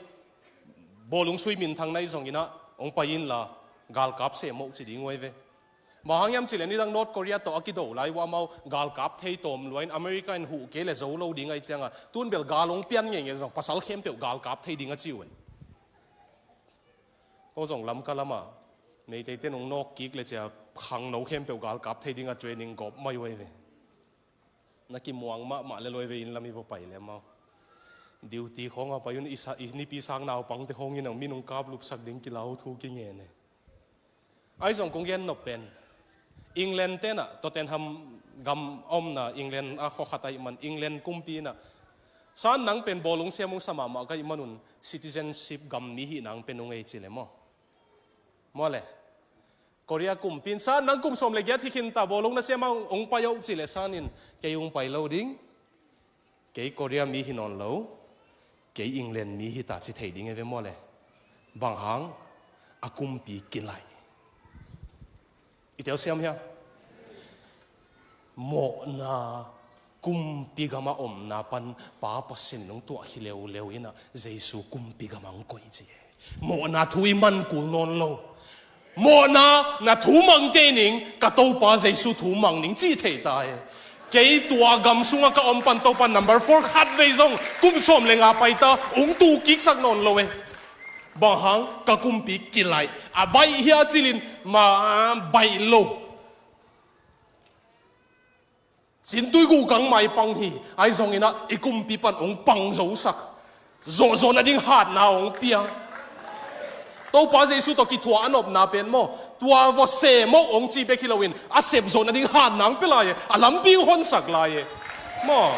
bawlung sui minthang na i zong in ah, hong pai in la, galkap seh mawh ci ding uh ai ve. Bang hang hiam cih leh nidang North Korea tawh a kido lai uh amau galkap thei tawm lua in America in huh kei le zo lo ding ai ciangah, tun bel gal hong pian ngeingei zong pasal khempeuh galkap thei ding a ci uh ai. Ko zong Lamka lamah Meitei ten hong nawk kik le cia khangno khempeuh galkap thei ding a training gawp mai uh ai ve. Na kimuang mahmah le loi ve, inn lam i va pai le amau. Duty khawng a pai un i sa-, i nipi sang naupangte khawng in ang min hong kaplupsak ding kilau thu kingen e. Ai zong kong gen nop pen, England tenah Tottenham gam a omna England a khua khat ahih man England kumpi inah san nang pen bawlung siam hong sa mahmah ka hih manun citizenship gam mi hih nang pen hong ei ci le maw? Maw le? Korea kumpi in san nang kum sawm le giat hi khin ta, bawlung na siam a hong pai uh ci le san in kei hong pai lo ding. Kei Korea mi hi nawn lo, kei England mi hi ta ci thei ding e ve maw le? Bang hang? A kumpi kilaih. I telsiam hia? Mawhna kumpi gam a omna pan Pa Pasian nong tuah hi leuleu inah Jesu kumpi gam a hong koih ci e. Mawhna thu i man kul nawn lo. Mawhna na thu mang kei ning, ka Topa Jesu thu mang ning cih thei ta e. Kei tua gam sungah ka om pan Topa number four khat vei zong kum sawm le nga pai ta, hong tu kiksak nawn lo e. Bang hang? Ka kumpi kilaih. A baih hia cilin ma baih lo. Cintui gukang mai pang hi, ai zong inah i kumpi pan hong pang zosak. Zawhzawh nading hatna hong pia. Topa Jesu tawh kithuah a nopna pen maw, tua vawse mawh hong ci bek hi loin, a sep zawh nading hatna hong pia lai e, a lampi hong honsak lai e. Maw.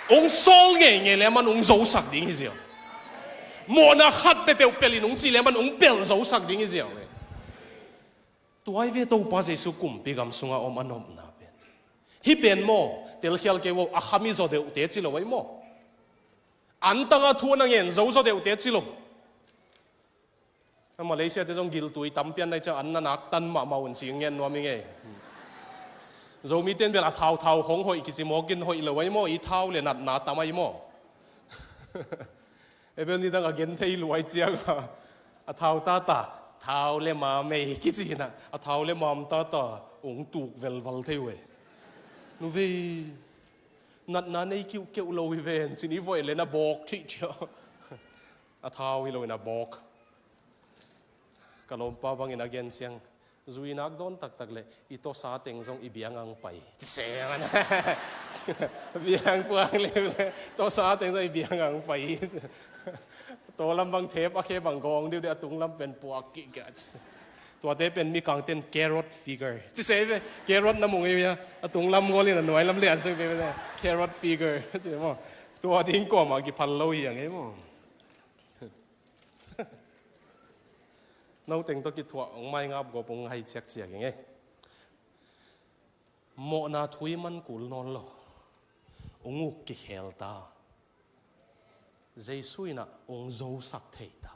Hong sawl ngeingei le man hong zosak ding hi ziau. Mawhna khat peuhpeuh pelin hong ci le man hong pel zosak ding hi ziau e. Tua hi ve Topa Jesu kumpi gam sungah om a nopna pen. Hih pen maw, telkhial kei vo, a khami zaw deuhte ci lo ahi maw? Antanga thu a na ngen zo zaw deuhte ci lo. A Malaysia te zong giltui tampian nai ciang an na nak tan mahmah un ci ngen nuam i ngei. Zomi ten bel a thau thau hong hoih kici mawkin hoih lo ahi maw, i thau le natna tam ahi maw? Ei bel nidang a gen thei luai cianga a thau tata, thau le mam ei kici hina, a thau le mam tata hong tuk velval thei uh e. Nu vei, natna nei kiuhkeuh lo hi ven cin i voih le na bawk thihthia. A thau hi loin a bawk. Ka lawmpa bangin a gen siang. Zuinak dawn taktak le i tawsa teng zong i biang ang pai. Ci seng an. Biang puang le le tawsa teng zong i biang ang pai. Taw lam bang thep a khe bang gawng diu de a tung lam pen puak kik kik. Tuate pen mikang ten carrot figure. Ci se ve, carrot na mung i bia. A tung lam gol in a nuai lam le an seng ve ve. Carrot figure. Ci mo. Tua ding kuamah kiphal lo hi ang e maw. Noteng tawh kithuah hong maingap gawp hong hai ciakciak ing e. Mawhna thu i man kul nawn lo. Hong uk kikhel ta. Jesu inah hong zosak thei ta.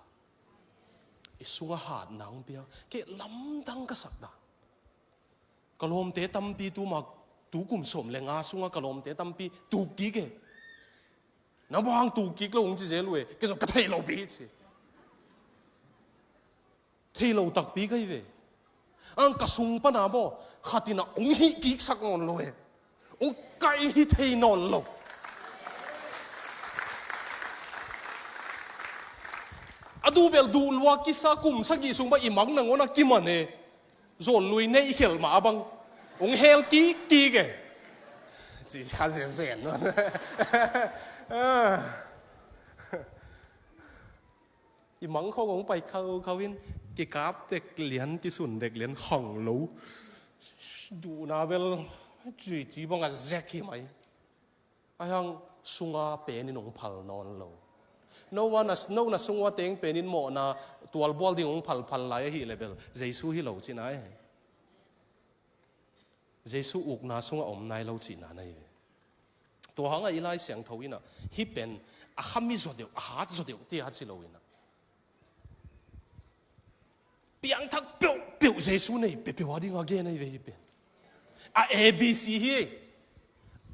I sungah hatna hong pia. Kei lamdang ka sak ta. Ka lawmte tampi tuma Tu kum sawm le nga sunga ka lawmte tampi tuk kik e. Na bang tuk kik lo hong ci zel uh e. Kei zong ka thei lo pi ci. Thei lo takpi ka hi ve. Ang ka sung pana maw, khat in ah hong hih kiksak nawn lo e. Hong kaih hi thei nawn lo. A duh bel duh lua kisa, kum sagih sung bang i mang nangawn a kiman e. Zawn lui neih khelh mah a bang hong hel kikkik e. Ci kha zenzen. I mang khawng hong pai khaukhau in, kikap dek lian, kisun dek lian, khang lo. Duhna bel cuici bangah zek hi mai. Ahi hang sunga pen in hong phal nawn lo. No one a, no na sung ua teng pen in mawhna tualbual ding hong phalphal lai ahih leh bel Jesu hi lo cihna e. Jesu ukna sungah om nai lo cihna na hi ve. Tua hangah i Lai Siangtho in ah hih pen a khami zaw deuh, a hat zaw deuh tia ci lo in ah, piangthak peuhpeuh Jesu nei peuhpeuh a dingah gen ahi ve hih pen. A A B C hi.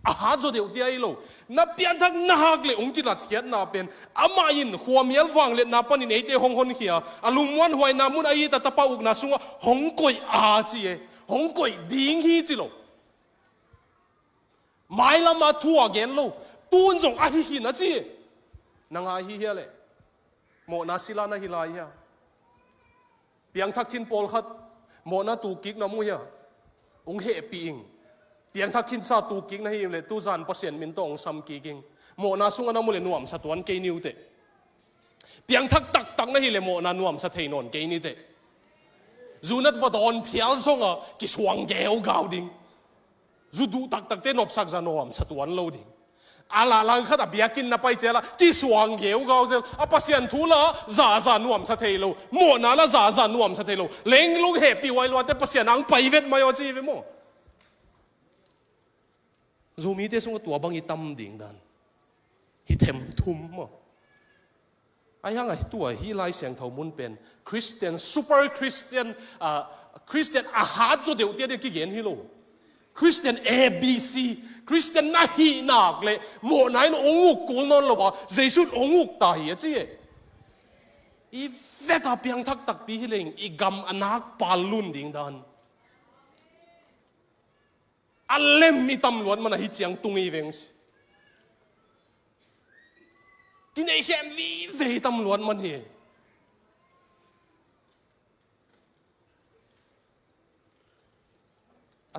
A hat zaw deuh tia hi lo. Na piangthak na hak leh hong kilatkhiatna pen amah in khuamial vangliatna panin eite hong honkhia a, lungmuanhuaina mun a it a, Tapa ukna sungah hong koih a ci e. Hong koih ding hi ci lo. Mailama thu a gen lo. Tun zong ahi khin a ci. Na ngai hi hia leh? Mawhna sila na hi lai hia? Piangthak khin pawlkhat mawhna tukkik na mu hia? Hong hehpih ing. Piangthak khinsa tukkik na hi leh tuzan Pasian min tawh hong samkik ing. Mawhna sungah na mu leh nuamsa tuan kei ni uh teh. Piangthak taktak na hi leh mawhna nuamsa thei nawn kei ni teh. Zu na va dawn phial zongah kisuang geugau ding. Zu duh taktakte nopsak zah nuamsa tuan lo ding. A lah langkhat a biakinn na pai ciang lah kisuang geugau zel. A Pasian thu lah zahzah nuamsa thei lo. Mawhna lah zahzah nuamsa thei lo. Lenglung hehpih huai luate Pasian ang pai vet mai aw ci hi ve maw? Zomite sungah tua bang i tam ding dan. Hi themthum maw? Ahi hang a tua hih Lai Siangtho mun pen Christian, super Christian, ah, Christian a hat zaw deuh tia ding kigen hi lo. Christian A B C, Christian na hih nak leh mawhna in hong uk kul nawn lo a, Jesu in hong uk ta hi a ci e. I vek a piangthak takpi hi leng i gam a nak pal lun ding dan. A lem i tam luat man ahi ciang tung i veng si. Kineih khem vive i tam luat man hi.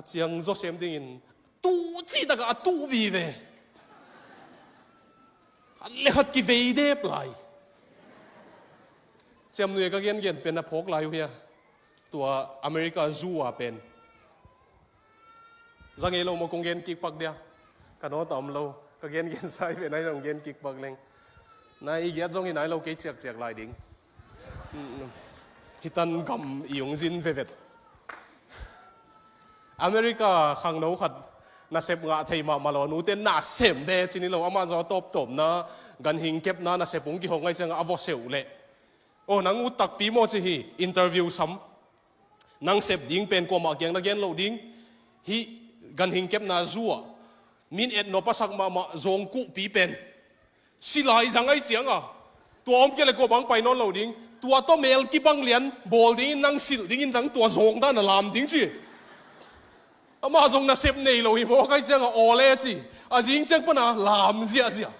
A ciang zaw sem dingin tuh cih takah a tuh vive. Khat le khat kivei dep lai. Ciamnuih ka gengen pen a phawk lai uh hia? Tua America zu a pen. Za ngei lo maw kong gen kik pak dia. Ka nawt a om lo. Ka gengen sai pen ai zong gen kik pak leng. Nai i giat zong hi nai lo kei ciakciak lai ding. Hitan gam i ung zin vevet. America khangno khat nasep ngah thei mahmah lo, nute nasem de cin hi lo, amah zaw tawptawpna ganhing kepna nasep ung kihong ngai ciangah a vawseuh leh. Aw, nang ut takpi maw ci hi, interview sam. Nang sep ding pen kuamah kiang na gen loh ding. Hih ganhing kepna zu ah min et nop a sak mahmah zawngkuhpi pen silai zang ai cianga tua om kei le kua bang pai nawn lo ding. Tua tawh mel kibang lian bawl dingin nang silh dingin nang tua zawng dan a lam ding ci. Amah zong nasep nei lo hi mawk ai cianga aw le ci. A zing ciang pana lam ziahziah.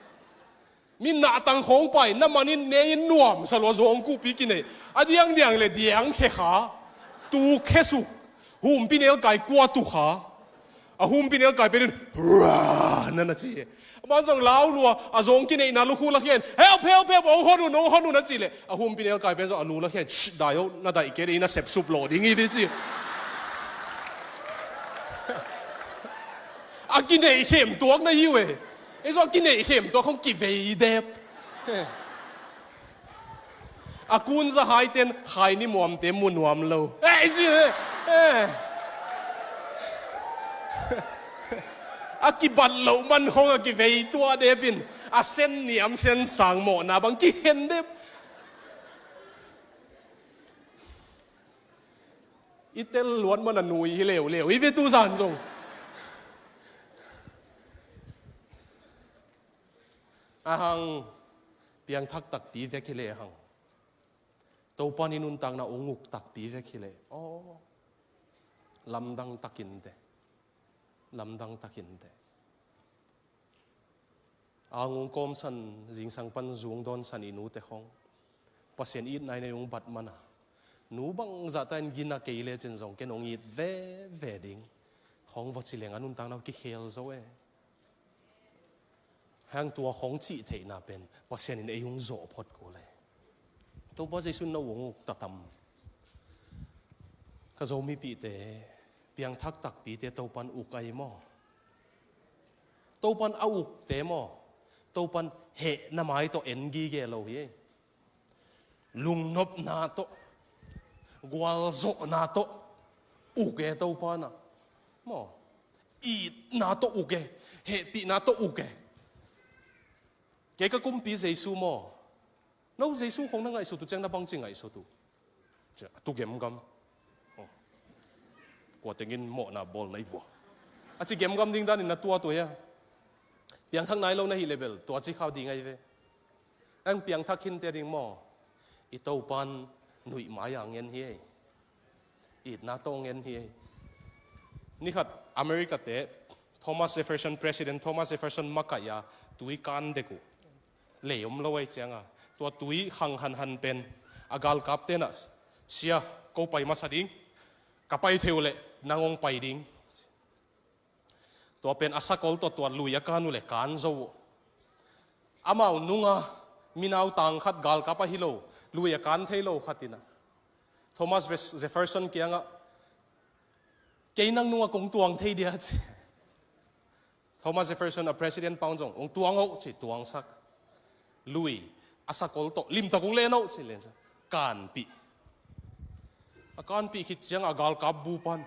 Mi nahtang khawng pai na manin ne in nuamsa lua zawngkuhpi kinei. A diangdiang le diang khe kha. Tu khe suk. Humpi nelkai kua tu kha. A humpi nelkai penin hurra na na ci. Amah zong lau lua a zawng kineihna lukhu la khian help help help ong hon un ong hon un a ci le a humpi nelkai pen zong a lu la khian dai o na daih kei le i na sepsup lawh ding i vi ci. A kineih khem tuak na hi uh e. Ei zong a kineih khem tuak khong kivei dep. A kunza haiten khai ni muamte mu nuam lo. Eh, i ci, eh. A kibat loh man khong a kivei tuah depin a sen niam sen sang mawhna bang kikhen dep. I tel luat man a nui hi leuleu i ve tu zan zong. A hang piangthak takpi vek hi lehang, Topa in nuntakna ong uk takpi vek hi leh, aw, lamdang takin te, lamdang takin te. A hang ong kawmsan, zingsang pan zung dawnsan i nute khong, Pasian itna in ei ong bat mana, nu bangzah ta in gina kei lecin zong ken ong it veve ding khong va ci leng a nuntakna uh kikhel zo e. Hang tua khong cih theihna pen Pasian in ei ong zawh phot kul e. Topa Jesu in na ong uk ta tam? Ka Zomipihte, piangthak takpite Topa in uk ahi maw? Topa in a ukte maw, Topa in hehna mai tawh en gige lo hi. Lungnopna tawh, gualzawhna tawh uk e Topa in ah, maw? Itna tawh uk e, hehpihna tawh uk e. Kei ka kumpi Jesu maw? No Jesu khong na ngaihsut uh ciang na bangci ngaihsut uh? Cia, tu gemgam. Oh. Kua tengin mawhna bawl na hi vua, a ci gemgam ding danin na tuat uh hia? Piangthak nai lo na hih leh bel tua ci khau ding ahi ve. Ang piangthak khinte ding maw, i Topa in nuih mai-a ngen hi ei. Itna tawh ngen hi ei. Ni khat America-te Thomas Jefferson, President Thomas Jefferson makaih a tui kan dek uh, lei om lo ahih ciangin, tua tui khang hanhan pen a galkapte in ah, "Sia, ko pai masa ding, ka pai thei uh leh nang ong pai ding." Tua pen a sakol tawh tua lui a kan uh leh kan zo uh. Amau nunga mi nautang khat, galkap ahi lo, lui a kan thei lo khat in ah Thomas Ves-, Jefferson kiangah, "Kei nang nunga kong tuang thei dia," ci. Thomas Jefferson, a president pa un zong, "Ong tuang oh," ci, tuangsak. Lui a sakol tawh, "Limtak ong len oh," ci, lensak. Kanpih. A kanpih khit ciangin a galkap bupa'n,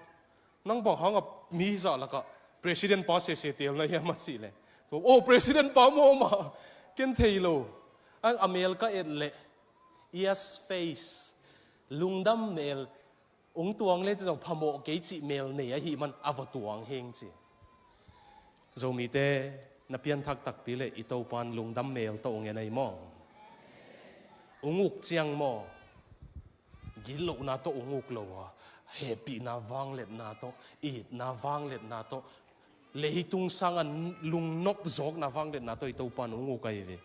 "Nang bang hangin mi zah lakah president pa sese teel na hiam?" a cih leh, "Oh, president pa maw mah, ken thei lo." A, a mel ka et leh, yes face, lungdam mel, "Ong tuang le," ci zong, "phamawh kei," cih mel nei ahih man a va tuang hing ci. Zomite, na pianthak takpi leh i Topa'n lungdam mel tawh ong en ahi maw? Ong uk ciang maw, gitlohna tawh ong uk lo a, hehpihna vangliatna tawh, itna vangliatna tawh, leitung sangin lungnop zawkna vangliatna tawh i Topa'n ong uk ahi ve.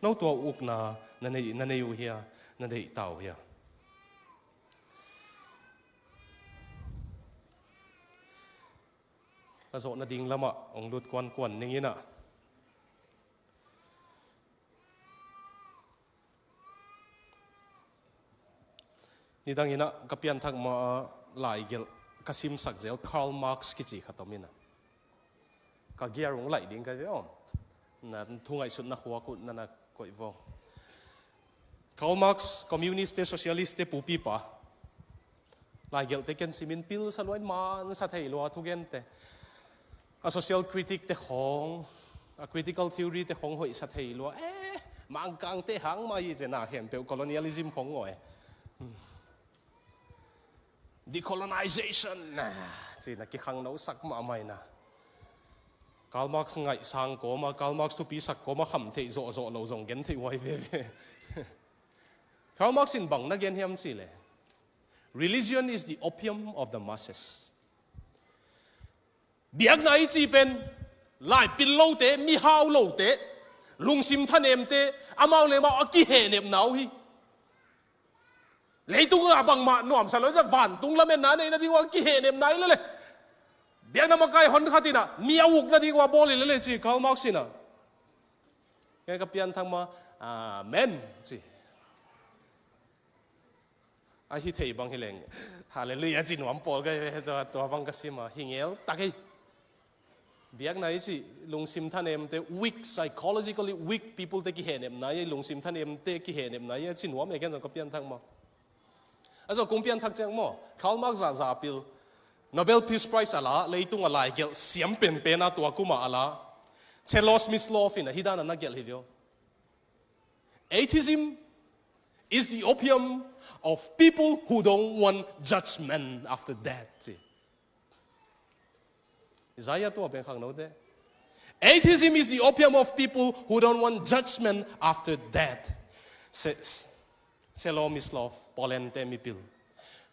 No tua ukna na nei, na nei uh hia, na deih ta uh hia? Ka zawh nading lamah ong lut kuankuan ning in ah. Nidang in ah ka pianthak ma-, laigelh ka simsak zel Karl Marx kici khat om in ah. Ka gear ong laih ding ka hi ve aw. Na thu ngaihsutna khuak uh na na koih vong. Karl Marx, communist te, socialist te pupipa. Laigelhte ken simin pilsa lua in, mansa thei lua thugente. A social critic te khong, a critical theory te khong hoihsa thei lua. Eh, Mangkangte hang mah hi ci, na khempeuh colonialism khong ngawh e. Decolonization, ah, ci-in a kikhangnosak mahmah in ah. Karl Marx ngaihsang kawm a, Karl Marx thupisak kawm a, khamtheih zawhzawh lo zong gentheih huai veve. Karl Marx in bang na gen hiam cih leh, "Religion is the opium of the masses." Biakna i cih pen, laipil lote, mihau lote, lungsim thanemte, amau le amau a kihehnepna uh hi. Leitung ah bangmah nuamsa lo, vantung lametna neih nading uh a kihehnepna hi lel e. Biakna makai hon khat in ah mi a uk nading uh a bawl hi lel e, ci Karl Marx in ah. Kei ka pianthak ma, "Amen," ci. A hi thei bang hi leng, "Hallelujah," ci nuam pawl ka hi ve, tua, tua bang ka sim a, hi ngel tak hi. Biakna i cih, lungsim thanemte, weak, psychologically weak people te kihehnepna hi, lungsim thanemte kihehnepna hi, a ci nuam e, ken zong ka pianthak ma. A zong kong pianthak ciang maw, Karl Marx zahzah a pil, Nobel Peace Prize a la, leitung a laigelh siam penpen a tua kum a a la, Czeslaw Miroslav in ah hih dan a na gelh hi ve aw. "Atheism is the opium of people who don't want judgment after death," ci. Isaiah tua pen khangnote. Atheism is the opium of people who don't want judgment after death, says Shalom is love, Poland te mipil.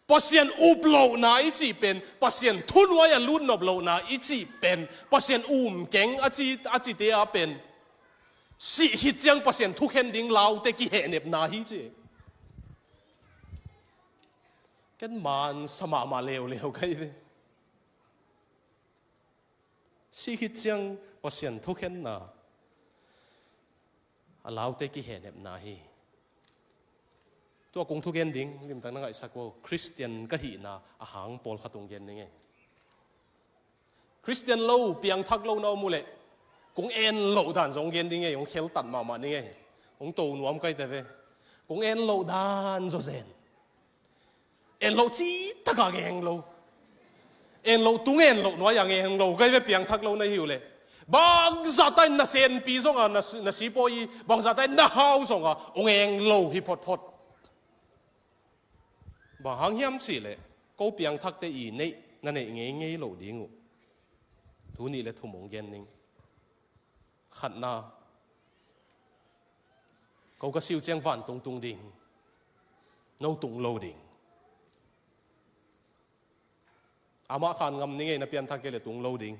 Pasian up lohna i cih pen, Pasian thunuai a lutnop lohna i cih pen, Pasian um keng a ci, a cite a pen, sih khit ciang Pasian thukhen ding laute kihehnepna hi ci. Ken man sa mahmah leuleu kai ve. Sih khit ciang Pasian thukhenna a laute kihehnepna hi. Tua kong thugen ding limtak na ngaihsak uh, Khristian ka hihna a hang pawlkhat ong gen ding ei. Khristian lo, piangthak lo na om uh leh, kong en loh dan zong gen ding ei, ong kheltat mahmah ding ei. Ong to nuam kaite ve. Kong en loh dan zawzen. En loh citak a ngeng lo. En loh tung en loh nuai a ngeng lo. Kai ve piangthak lo na hi uh leh. Bangzahta in na senpi zong a, na, na sipawi, bangzahta in na hau zong a, ong eng lo hi photphot. Bang hang hiam cih leh, ko piangthakte i neih, na neih ngeingei lo ding uh. Thu nih le thum ong gen ning. Khatna, ko ka si uh ciang vantung tung ding, no tung lo ding. Amah khan ngam ning ei, na pianthak kei leh tung lo ding.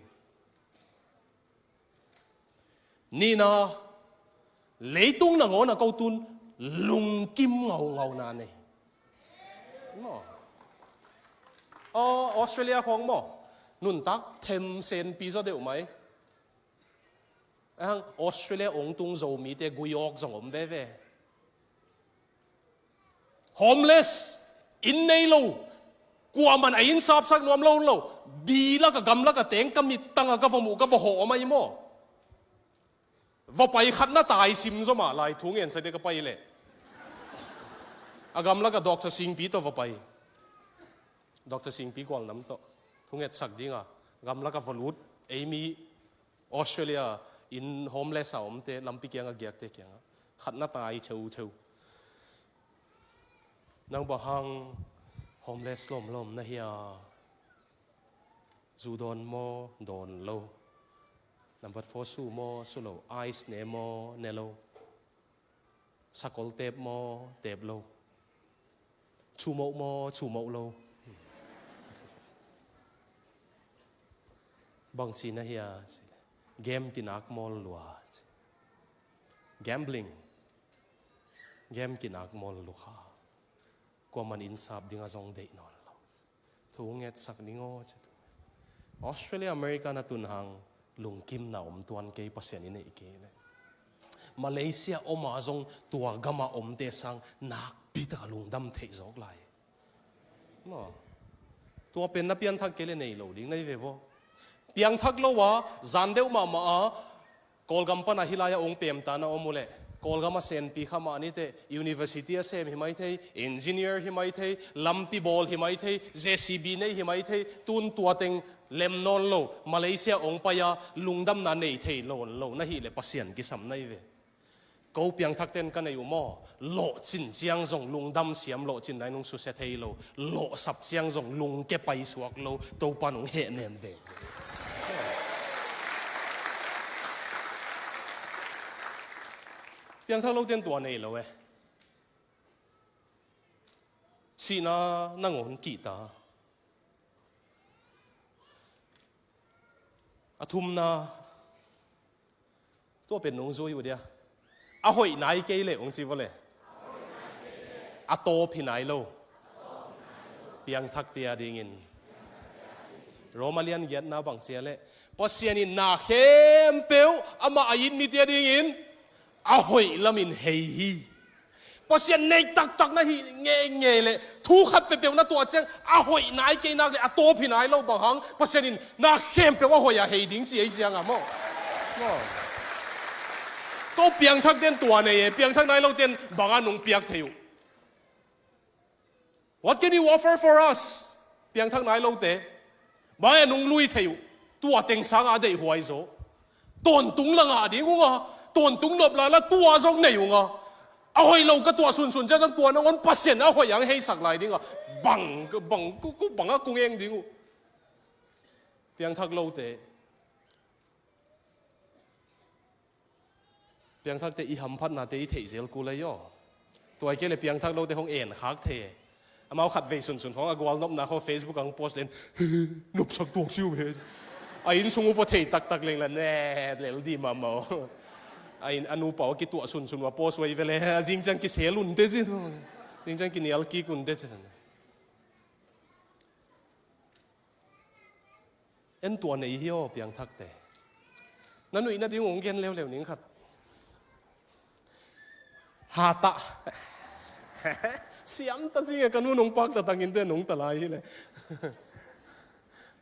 Nihna, leitung nangawn a ko tun lungkim ngaungauna nei. Maw. Aw, Australia khawng maw, nuntak them senpi zaw deuh mai. Ahang Australia ong tung Zomite gui awk zong om veve. Homeless, inn nei lo, kuaman a inn sapsak nuam lo lo, bi lak a gam lak a teng ka mittang a ka va muh ka va hawh om ahi maw. Va pai khat na tai sim zaw mah lai, thu ngen sa dia ka pai leh. A gam lak a Doctor Singpi tawh va pai. Doctor Singpi gualnam tawh thu ngetsak ding a, gam lak a va lut, ei mi Australia in homeless a omte, lampi kiang a giakte kiang a, khat na tai theutheu. Nang bang hang homeless lawmlawm na hia? Zu dawn maw? Dawn lo. Number four su maw? Su lo. Ice ne maw? Ne lo. Sakol tep maw? Tep lo. Chumoh maw? Chumoh lo. Bangci na hia? Game kinak mawl lua. Gambling. Game kinak mawl lua kha. Kuaman inn sap ding a zong deih nawn lo. Thu ngetsak ding aw ci tu. Australia, America na tun hang lungkimna om tuan kei, Pasian i neih kei leh. Malaysia om a zong tua gam a omte sang nakpi tak a lungdam theih zawk lai. Maw. Tua pen na pianthak kei leh nei lo ding na hi ve vaw. Piangthak lo a, zan deuh mahmah a, Kawlgam pan a hih lai a ong pemta na om uh leh, Kawlgam a senpi kha mah ni teh, university a sem hi mai thei, engineer hi mai thei, lampi bawl hi mai thei, J C B nei hi mai thei, tun tua teng lem nawn lo, Malaysia ong pai a lungdamna nei thei lo, lo na hih leh Pasian kisam na hi ve. Ko piangthakte'n ka nei uh maw, lawhcin ciang zong lungdam siam, lawhcin nai nung susia thei lo, lawhsap ciang zong lungke pai suak lo, Topa nung hehnem ve. Piangthak lote'n tua nei lo e. Sihna nangawn kihta. A thumna, tua pen nung zui uh dia. A hoih nai kei leh ong ci vawle. A tawp hi nai lo. Piangthakte a dingin. Roma lian giatna bang cia leh, Pasian in na khempeuh amah a it mite a dingin a hoih lamin hei hi. Pasian neih taktak na hih ngeingei leh thu khat peuhpeuh na tuah ciang a hoih nai kei nak leh a tawp hi nai lo, bang hang Pasian in na khempeuh a hoih a hei ding ci ei ciang a maw. Maw. Ko piangthakte'n tua nei e, piangthak nai lote'n bang a nung piak thei uh. What can you offer for us? Piangthak nai lote. Bang e nung lui thei uh. Tua teng sang a deihhuai zaw. Tawntung la ngah ding ung a. Tawntung nop la la tua zong nei ung a. A hoih lo ka tuah sunsun cia zong tua nangawn Pasian a hoih ang heisak lai ding a. Bang, bang, ku, ku, bang a kung eng ding uh. Piangthak lote. Piangthakte i hamphatnate i theih zel kul ahi aw. Tua hi kei le piangthak lote hong en khak thei. Amau khatvei sunsun khawng a gualnopna khawng Facebook ah hong post len, nopsak tuak si uh ve. A inn sung uh va thei taktak leng la net lel di mahmah uh. A inn a nupa uh a kituah sunsun uh a post uh ahi ve le, a zing ciang kisel unte ci. Zing ciang kinial kik unte ci. En tua nei hi aw piangthakte. Na nuih nading ung gen leuleu ning khat. Hatah. Siam ta sing e, ka nu nung pak ta tangin te nung ta lai hi le.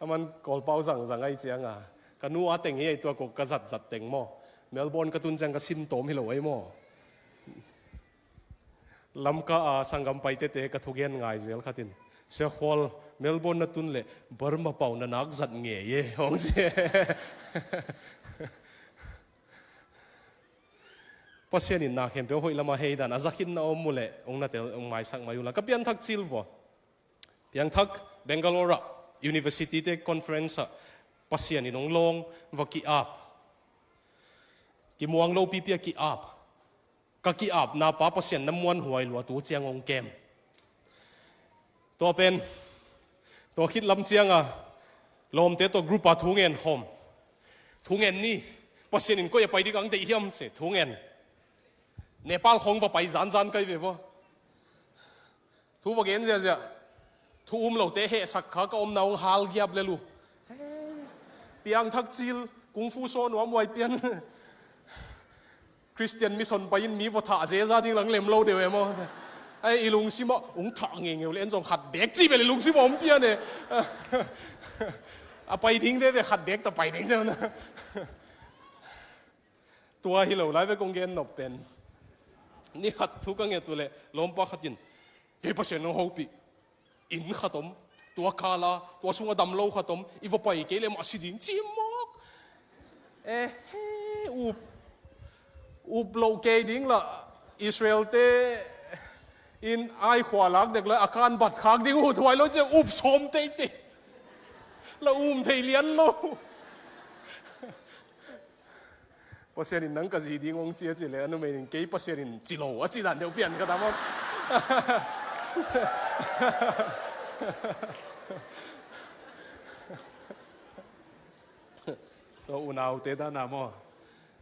Aman Kawlpau zangzang ahi cianga, ka nu a teng hi ahi tua ko ka zatzat teng maw. Melbourne ka tun ciang ka sin tawm hi lo ahi maw. Lamka a sanggam paitete ka thugen ngai zel khatin, Sia Khual, Melbourne na tun leh Burma pau na nak zat ngei e, hong ci. Pasian in na khempeuh hoih lama hei dan a zakhin na om uh leh hong na tel, hong maisak mai uh la. Ka pianthak cil vua. Piangthak Bangalore ah university te conference ah Pasian in hong lawng va ki-ap. Kimuang lo pipi a ki-ap. Ka ki-apna pa Pasian na muanhuai lua tu ciang hong kem. Tua pen, tua khit lam cianga lawmte tawh group a thungen khawm. Thungen ni, Pasian in koi a pai dik ang deih hiam ci, thungen. Nepal khawng va pai zanzan kai ve vua. Thu va gen ziahziah. Thu um lote hehsak kha ka omna hong hal giap lel uh. Piangthak cil, kung fu saw nuam huai pian. Christian mission pai in mi va thah zeza ding lang lem lo deuh e maw. Ai, i lungsim ah, hong thah ngeingeu le en zong khat bek ci bel i lungsim ah om pian e. A pai ding veve khat bek ta pai ding ciang na. Tua hi lo lai ve kong gen nop pen. Ni khat thu ka nget uh leh lawmpa khatin, kei Pasian hong hopih. Inn khat om, tua kala, tua sunga dam lo khat om, i va pai kei leh mah si ding ci mawk. Eh, he, up, up loh kei ding la, Israel te in ai khua lak dek la, a kan bat khak ding uh, thuai lo ci, up sawm teitei. La um thei lian lo. Pasian in nang ka zi ding hong ci a ci le, a numei in kei Pasian in ci lo a ci dan deuh pian ka tam aw. Tua unaute dan a maw.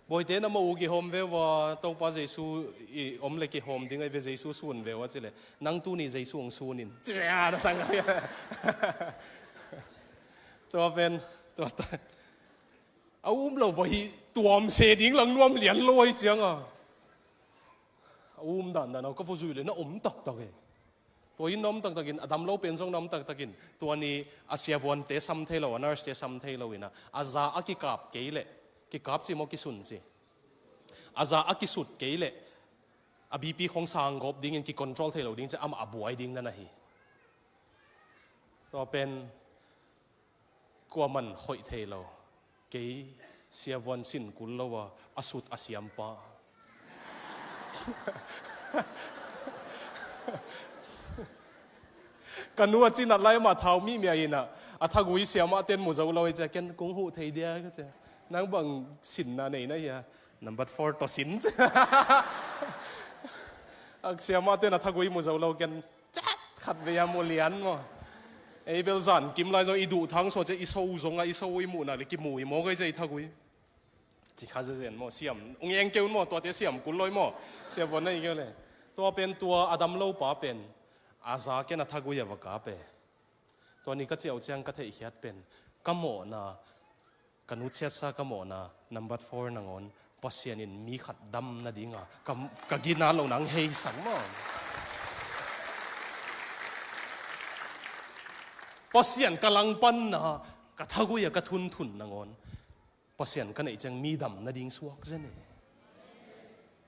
Bawite na mah uh kihawm ve ua, Topa Jesu i om le kihawm ding ahi ve, Jesu sun ve ua ci le. Nang tuni Jesu hong sun in. Ci ve a, na sang. Tua pen, tua ta. A um lo va hi tuam se ding lang nuam lian lo ahi cianga. A um dandan a ka va zui le na om taktak e. Tua in na om taktakin, a dam lo pen zong na om taktakin. Tua ni a siavuante sam thei lo, a nurse-te sam thei lo ina. A za a kikap kei leh, kikap ci maw kisun ci. A za a kisut kei leh, a B P khong sanggawp dingin kicontrol thei lo ding ci, amah a buai ding na na hi. Tua pen, kuaman khoih thei lo. Kei siavuan sin kul lo a, a sut a siampa. Ka nu a cinat lai mah thau mihmia ina, a thagui siamah ten mu zo lo i cia, ken kung huh thei dia ka cia. Nang bang sinna nei na hia, number four tawh sin cia. A siamah ten a thagui mu zo lo ken, khat vei a mu lian maw. Ei bel zan kim lai zong i duh thang sua cia i so zong a i so i muhna le kimu i maw gai cia i thagui. Ci kha zezen maw, siam. Ung eng keu maw, tuate siam kul loi maw. Siam vuan na i keu le. Tua pen tua a dam lo pa pen. A za ken a thagui a va kap e. Tua ni ka ciau ciang ka theihkhiat pen. Ka mawhna, ka nutsiatsa ka mawhna, number four nangawn. Pasian in mi khat dam nadinga. Ka, ka gina lo nang hei sang maw. Pasian ka langpanna, ka thagui a ka thunthun nangawn. Pasian ka neih ciang mi dam nading suak zen e.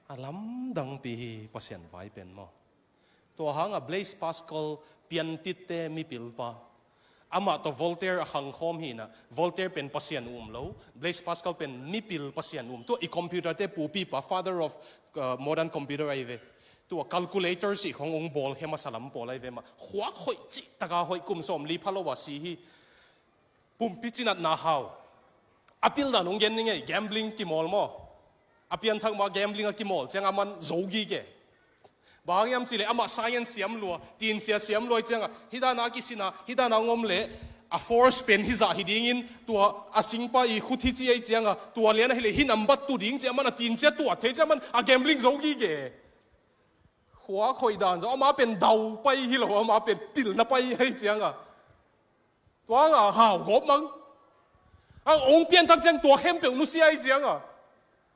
A lamdangpi hi Pasian vai pen maw. Tua hanga Blaise Pascal piantitte mipilpa. Amah tawh Voltaire a khangkhawm hina. Voltaire pen Pasian um lo. Blaise Pascal pen mipil Pasian um. Tua i computer te pupipa, father of, uh, modern computer ahi ve. Tua calculator sih khong ung bawl khe masa lam pawl ahi ve mah. Khuak hoih cih taka hoih kum sawm li pha lo a si hi. Pumpi cinatna hau. A pildan hong gen ni ngei, gambling kimawl maw. A pianthak mah gambling a kimawl ciang a man zo gige. Bang hang hiam cih leh amah science siam lua, tinsia siam lua ciang a, hih dan a kisin a, hih dan a hong om leh a force pen hizah hi dingin, tua a singpa i khut hi ci ei ciang a, tua lian ahih leh hih nambat tu ding ci a man a tinsia tuat thei ci a man a gambling zo gige. Khua khoih dan zong amah pen dau pai hi lo, amah pen pilna pai hi ciang a. Tua nga hau gawp mang. A ong pianthak ciang tua khempeuh nusia hi ciang a.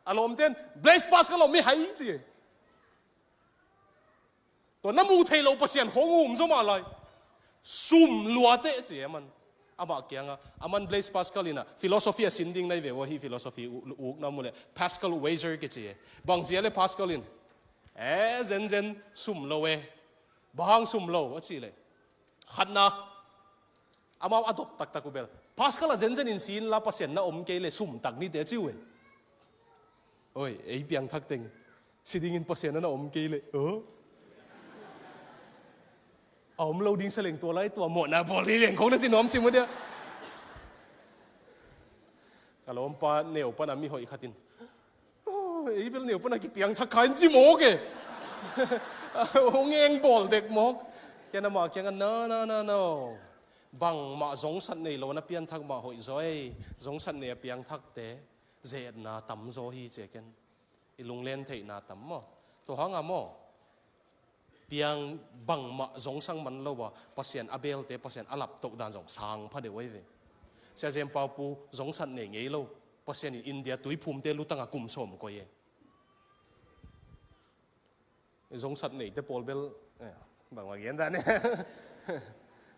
A lawmten, Blaise Pascal om mi hai ci. Tua na muh theih loh Pasian khong um zaw mah lai. Sum luate ci a man. Amah kiang a, a man Blaise Pascal in a philosophy a sin ding nai ve ua, hih philosophy u-, ukna mu leh Pascal wager kici e. Bang ci a leh Pascal in, e, zenzen sum lo e. Bang hang sum lo a cih leh, khatna, amau a dot taktak uh bel, Pascal a zenzen in si inla Pasian na om kei leh sum tak nite a ci uh e. Oi, ei piangthak teng si dingin Pasian na na om kei leh, o, a om lo ding sa leng tua lai tua mawhna bawl hi leng khong na ci nuam sim uh dia. Ka lawmpa neu pan a mi hoih khat in, o, ei bel neu pan a kipiangthak kha in ci mawk e. Hong eng bawl dek mawk. Ken amah kiang a, no, no, no, no. Bangmah zongsat nei lo na pianthak mah hoih zaw ei. Zongsat nei a piangthakte ze-etna tam zaw hi ci a ken. I lunglen theihna tam maw? Tua hang a maw? Piang bangmah zongsang man lo a, Pasian a belte, Pasian a laptoh dan zong sang pha deuh ahi ve. Sia Zen Pau Pu zongsat nei ngei lo. Pasian in India tuiphumte lutang a kum sawm koih e. Zongsat neite pawl bel, eh, bangmah gen dan e.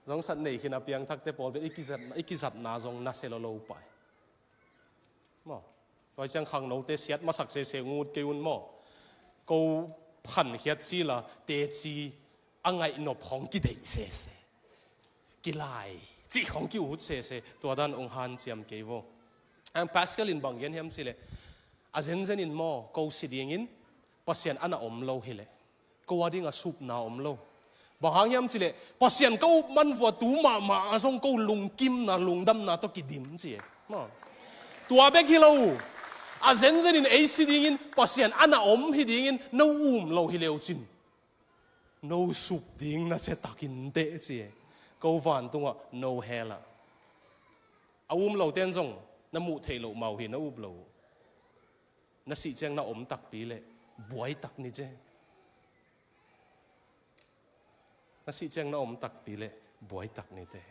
Zongsat nei khin a piangthakte pawl bel i kizatna, i kizatna zong nasia lo lo pai. Maw. Tua ciang khangnote siat masak sese ngut kei un maw. Ko phankhiat sila teci a ngaihnop khong kideih sese. Kilai cih khong ki-ut sese. Tua dan ong hanciam kei vo. Ang Pascal in bang gen hiam cih leh, a zenzen in maw, ko si dingin Pasian a na om lo hi leh ko a ding a supna om lo. Bang hang hiam cih leh, Pasian ka up man vua tu mahmah a zong ko lungkimna, lungdamna tawh kidim ci e. Maw. Tua bek hi lo. A zenzen in ei si dingin Pasian a na om hi dingin no um lo hi leu cin, no sup ding nasia tak inteh ci e. Ko vantungah no hell ah. A um loten zong na muh theih loh mau hi, na up lo. Na sih ciang na om takpi leh buai tak ni ce. Na sih ciang na om takpi leh buai tak ni te.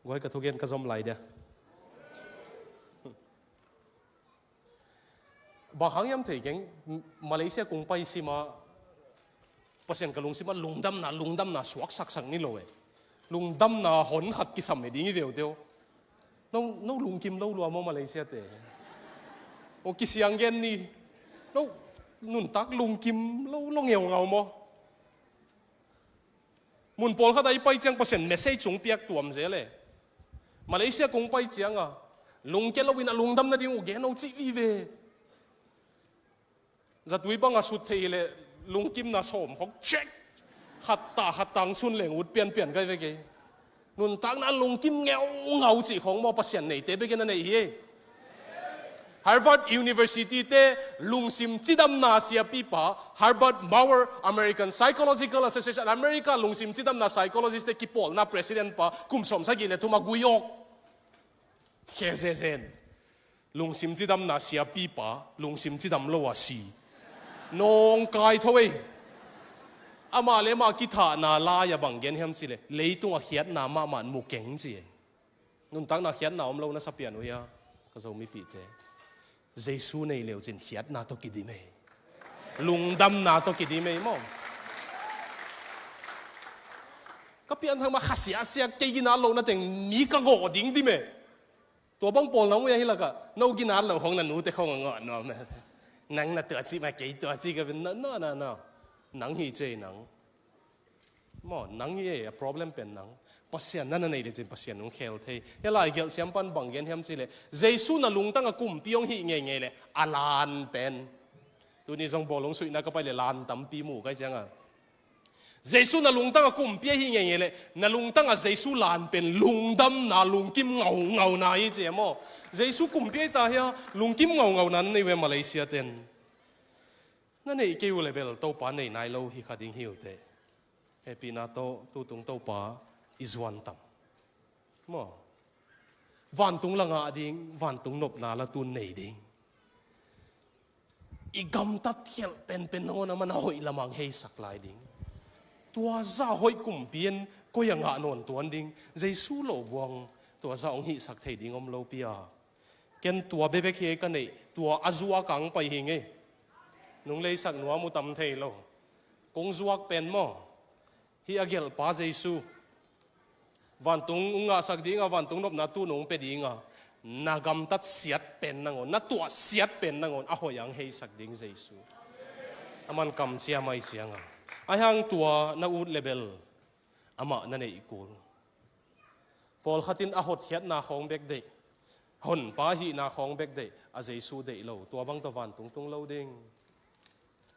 Guai, ka thugen ka zom lai dia. Bang hang hiam thei keng, Malaysia kung pai sim a, Pasian ka lungsim a lungdamna, lungdamna suak saksak ni lo e. Lungdamna hon khat kisam e ding i veu teo. No, no lungkim lo lua maw Malaysia te? O kisiang gen ni. No, nuntak lungkim lo, lo ngeungau maw? Mun pawlkhat a i pai ciang Pasian message sung piak tuam zel e. Malaysia kung pai ciang a, lungke lo in a lungdam nading uh gen o cih vive. Zatui bang a sut thei hileh lungkimna sawm khong check. Khatta khatta ang sun leng ut pianpian kai ve kei. Nuntakna lungkim ngeungau cih khong maw Pasian neite bekin a nei hi e. Harvard University te lungsim cidamna siapipa, Herbert Maurer, American Psychological Association, America lungsim cidamna psychologist te kipawlna president pa, kum sawm sagih le thum a gui awk. Khe zezen. Lungsim cidamna siapipa, lungsim cidam lo a si. Nawngkai tho ei. Amah le amah kithahna lai-a bang gen hiam cih leh, leitungah khiatna mahmah mu keng ci ei. Nuntakna khiatna om lo na sa pian uh hia, ka Zomipihte? Jesu nei leucin khiatna tawh kidim ei. Lungdamna tawh kidim ei maw? Ka pianthak mah khasiasia kei ginat lohna teng mi ka gawh ding dim ei. Tua bang pawl na mu ia hi lakah no ginat loh khong na nute khong a ngawh nuam na. Nang na tua cih mah kei tua cih ka bin na na na na. Nang hi cei nang. Maw, nang hi e, a problem pen nang. Pasian na na nei lecin Pasian hong khel thei. Hia lai gelh siam pan bang gen hiam cih leh, Jesu na lungtang a kumpi hong hih ngeingei leh a lan pen. Tuni zong bawlung suihna ka pai leh lan tampi mu kai ciang a. Jesu na lungtang a kumpi ahi ngeingei leh na lungtang a Jesu lan pen lungdamna, lungkim ngaungauna hi ci e maw? Jesu kumpi ahi ta hia, lungkim ngaungauna na nei uh e Malaysia ten. Na neih kei uh leh bel Topa nei nai lo hi kha ding hi uh teh. Hehpihna tawh tutung Topa i zuan tam maw? Vantung la ngah ding, vantung nopna la tun nei ding. I gamtat khialh penpen nangawn a man a hoih lamah hong heisak lai ding. Tua zah hoih kumpi in koi a ngah nawn tuan ding? Jesu lo buang tua zah hong hihsak thei ding om lo pi a. Ken tua bekbek hi ka neih, tua a zuak a hong pai hi ngei. Nung leisak nuam uh tam thei lo. Kong zuak pen maw? Hih a gelhpa Jesu. Vantung hong ngahsak ding a, vantung nopna tu nung pia ding a, na gamtat siat pen nangawn, na tuah siat pen nangawn a hoih a hong heisak ding Jesu. A man kamciam ahi ciang a, ahi hang tua na ut leh bel amah na neih kul. Pawlkhat in a hotkhiatna khawng bek deih, Honpa hihna khawng bek deih, a Jesu deih lo, tua bang tawh vantung tung lo ding.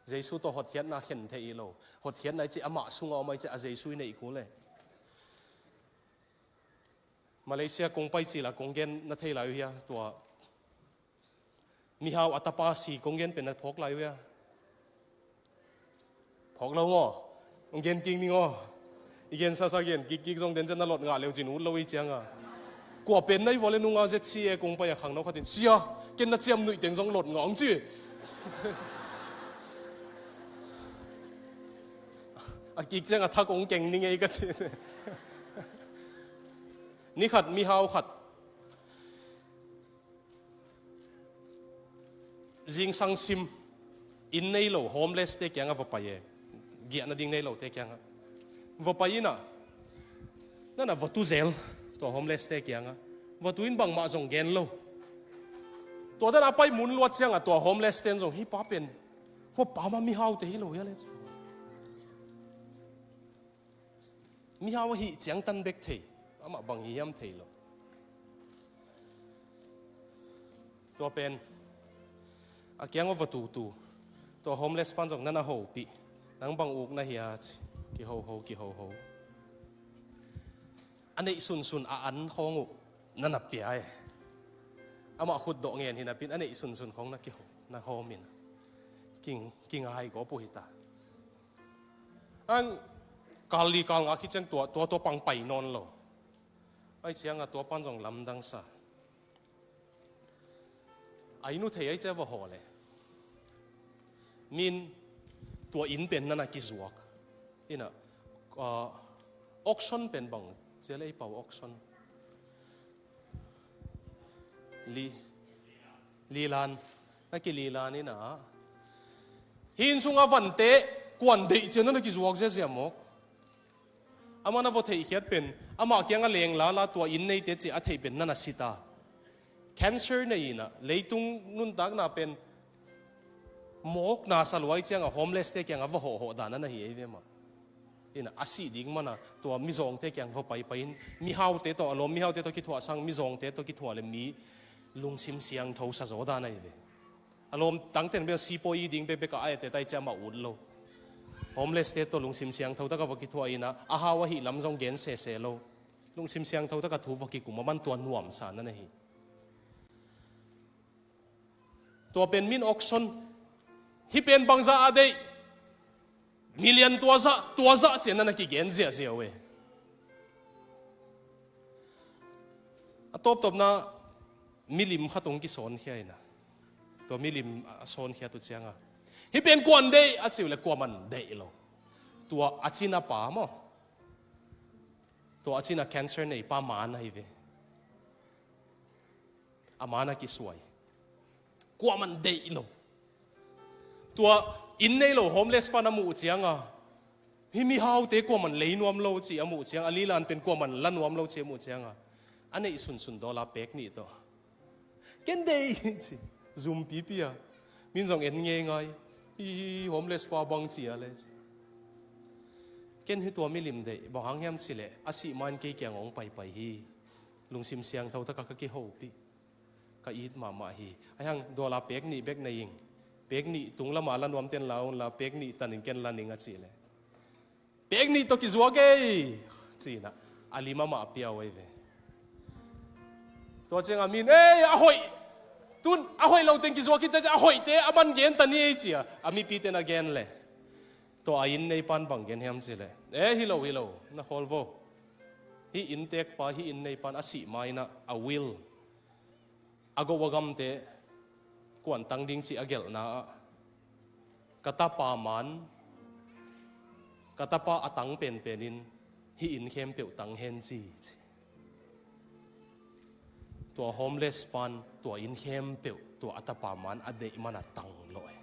Jesu tawh hotkhiatna khen thei hi lo. Hotkhiatna i cih amah sungah om ahi ciang a Jesu i neih kul e. Malaysia kong pai cil a kong gen na thei lai uh hia? Tua mihau a tapa si kong gen pen na phawk lai uh hia? Phawk lo maw? Hong gen kik ning aw. I gen sasa gen kikkik zong den ciang na lot ngah leu cin ut lo i ciang a. Kua pen na i vua le nung a Z C A kong pai a khangno khat in, "Sia, ken na ciam nuih teng zong lot ngah," hong ci. A kik ciang a thak hong keng ning ei ka ci. Ni khat mihau khat zingsang sim, inn nei lo homeless te kiangah va pai e. Giahna ding nei lo te kiangah va pai in a, nana va tu zel tua homeless te kiangah. Va tu in bangmah zong gen lo. Tua dan a pai mun luat ciangah tua homeless ten zong, "Hih pa pen hua pa mah mihau te hi lo hia le?" Mihau ahih ciangtan bek thei, amah bang hi hiam thei lo. Tua pen a kiang a va tutu, tua homeless pan zong nana hopih, "Nang bang uk na hia?" ci. Kihoho, kihoho. A neih sunsun a an khawng uh nana pia e. Amah khut dawh ngen hi napi in a neih sunsun khawng na kiho, na hawm in a, king, kingai gawp uh hi ta. Ang kal li kal nga khit ciang tua, tua, tua pang pai nawn lo. Ahi ciangah tua pan zong lamdang sa. A inn uh thei ahi ciang va hawh leh, min tua inn pen nana kizuak in a, ah, auction pen bang ci a le ei pau auction. Li, lilan, na kililan in a, hih inn sungah vante kuan deih ci a nana kizuak ziazia mawk. Amah na va theihkhiat pen, amah kiangah leng lala tua inn neite ci a theih pen nana si ta. Cancer nei in a, leitung nuntakna pen mawkna sa lua ahi ciangah homeless te kiangah va hawhhawh dan a na hi ei ve mah. In a, a sih ding man a tua mizawngte kiang va paipai in, mihaute tawh, a lawm mihaute tawh kithuah sang mizawngte tawh kithuah leh mi lungsim siangtho sa zaw dan ahi ve. A lawm tangten bel sipawi ding bekbek a a ete tai ciang amah ut lo. Homeless te tawh lungsim siangtho taka va kithuah in a, a hau ahih lam zong gen sese lo. Lungsim siangtho taka thu va kikum a, man tua nuamsa na na hi. Tua pen min auction, hih pen bangzah a deih, million tua zah, tua zah ci a na na kigen ziahziah uh e. A tawptawpna milim khat hong kisawngkhia in a, tua milim a sawngkhia tu ciangah, "Hih pen kuan deih?" a ci uh leh kuaman deih lo. Tua a cina pa maw, tua a cina cancer nei pa man ahi ve. A man a kisuai. Kuaman deih lo. Tua inn nei lo homeless pa na muh ciangah, hih mihaute kuaman lei nuam lo ci a muh ciangah, a lilan pen kuaman la nuam lo ci a muh ciangah, a neih sunsun dollar pek nih tawh, "Ken deih," ci, zumpipi a. Min zong en ngeingai, "Hi, hi, homeless pa bang ci a le," ci. "Ken hih tua milim deih, bang hang hiam ci leh a sih ma in kei kiang hong paipai hi. Lungsim siangtho taka ka kihopih. Ka it mahmah hi. Ahi hang dollar pek nih bek nei ing. Pek nih tung lamah la nuamten la unla, pek nih tanin ken la ning," a cih leh, Pek nih tawh kizuak ei, ci-in ah a lim amah a pia uh ei ve. Tua ciangah mi'n, ei, a hoih, tun a hoih lo teng kizuak hi teh, a hoihte a man gen ta ni ei, ci-a a mipite na gen leh, tua a inn neipa'n bang gen hiam cih leh, e, hi lo, hi lo, na khawl vo. Hih inntekpa, hih inn neipa'n a sih ma-in ah a will, a go a gamte kuantang ding cih a gelhna ah, ka tapa man, ka tapa a tang penpen in hih inn khempeuh tang hen ci, ci. Tua homeless pa'n tua inn khempeuh tua a tapa man a neih man a tang lawh hi.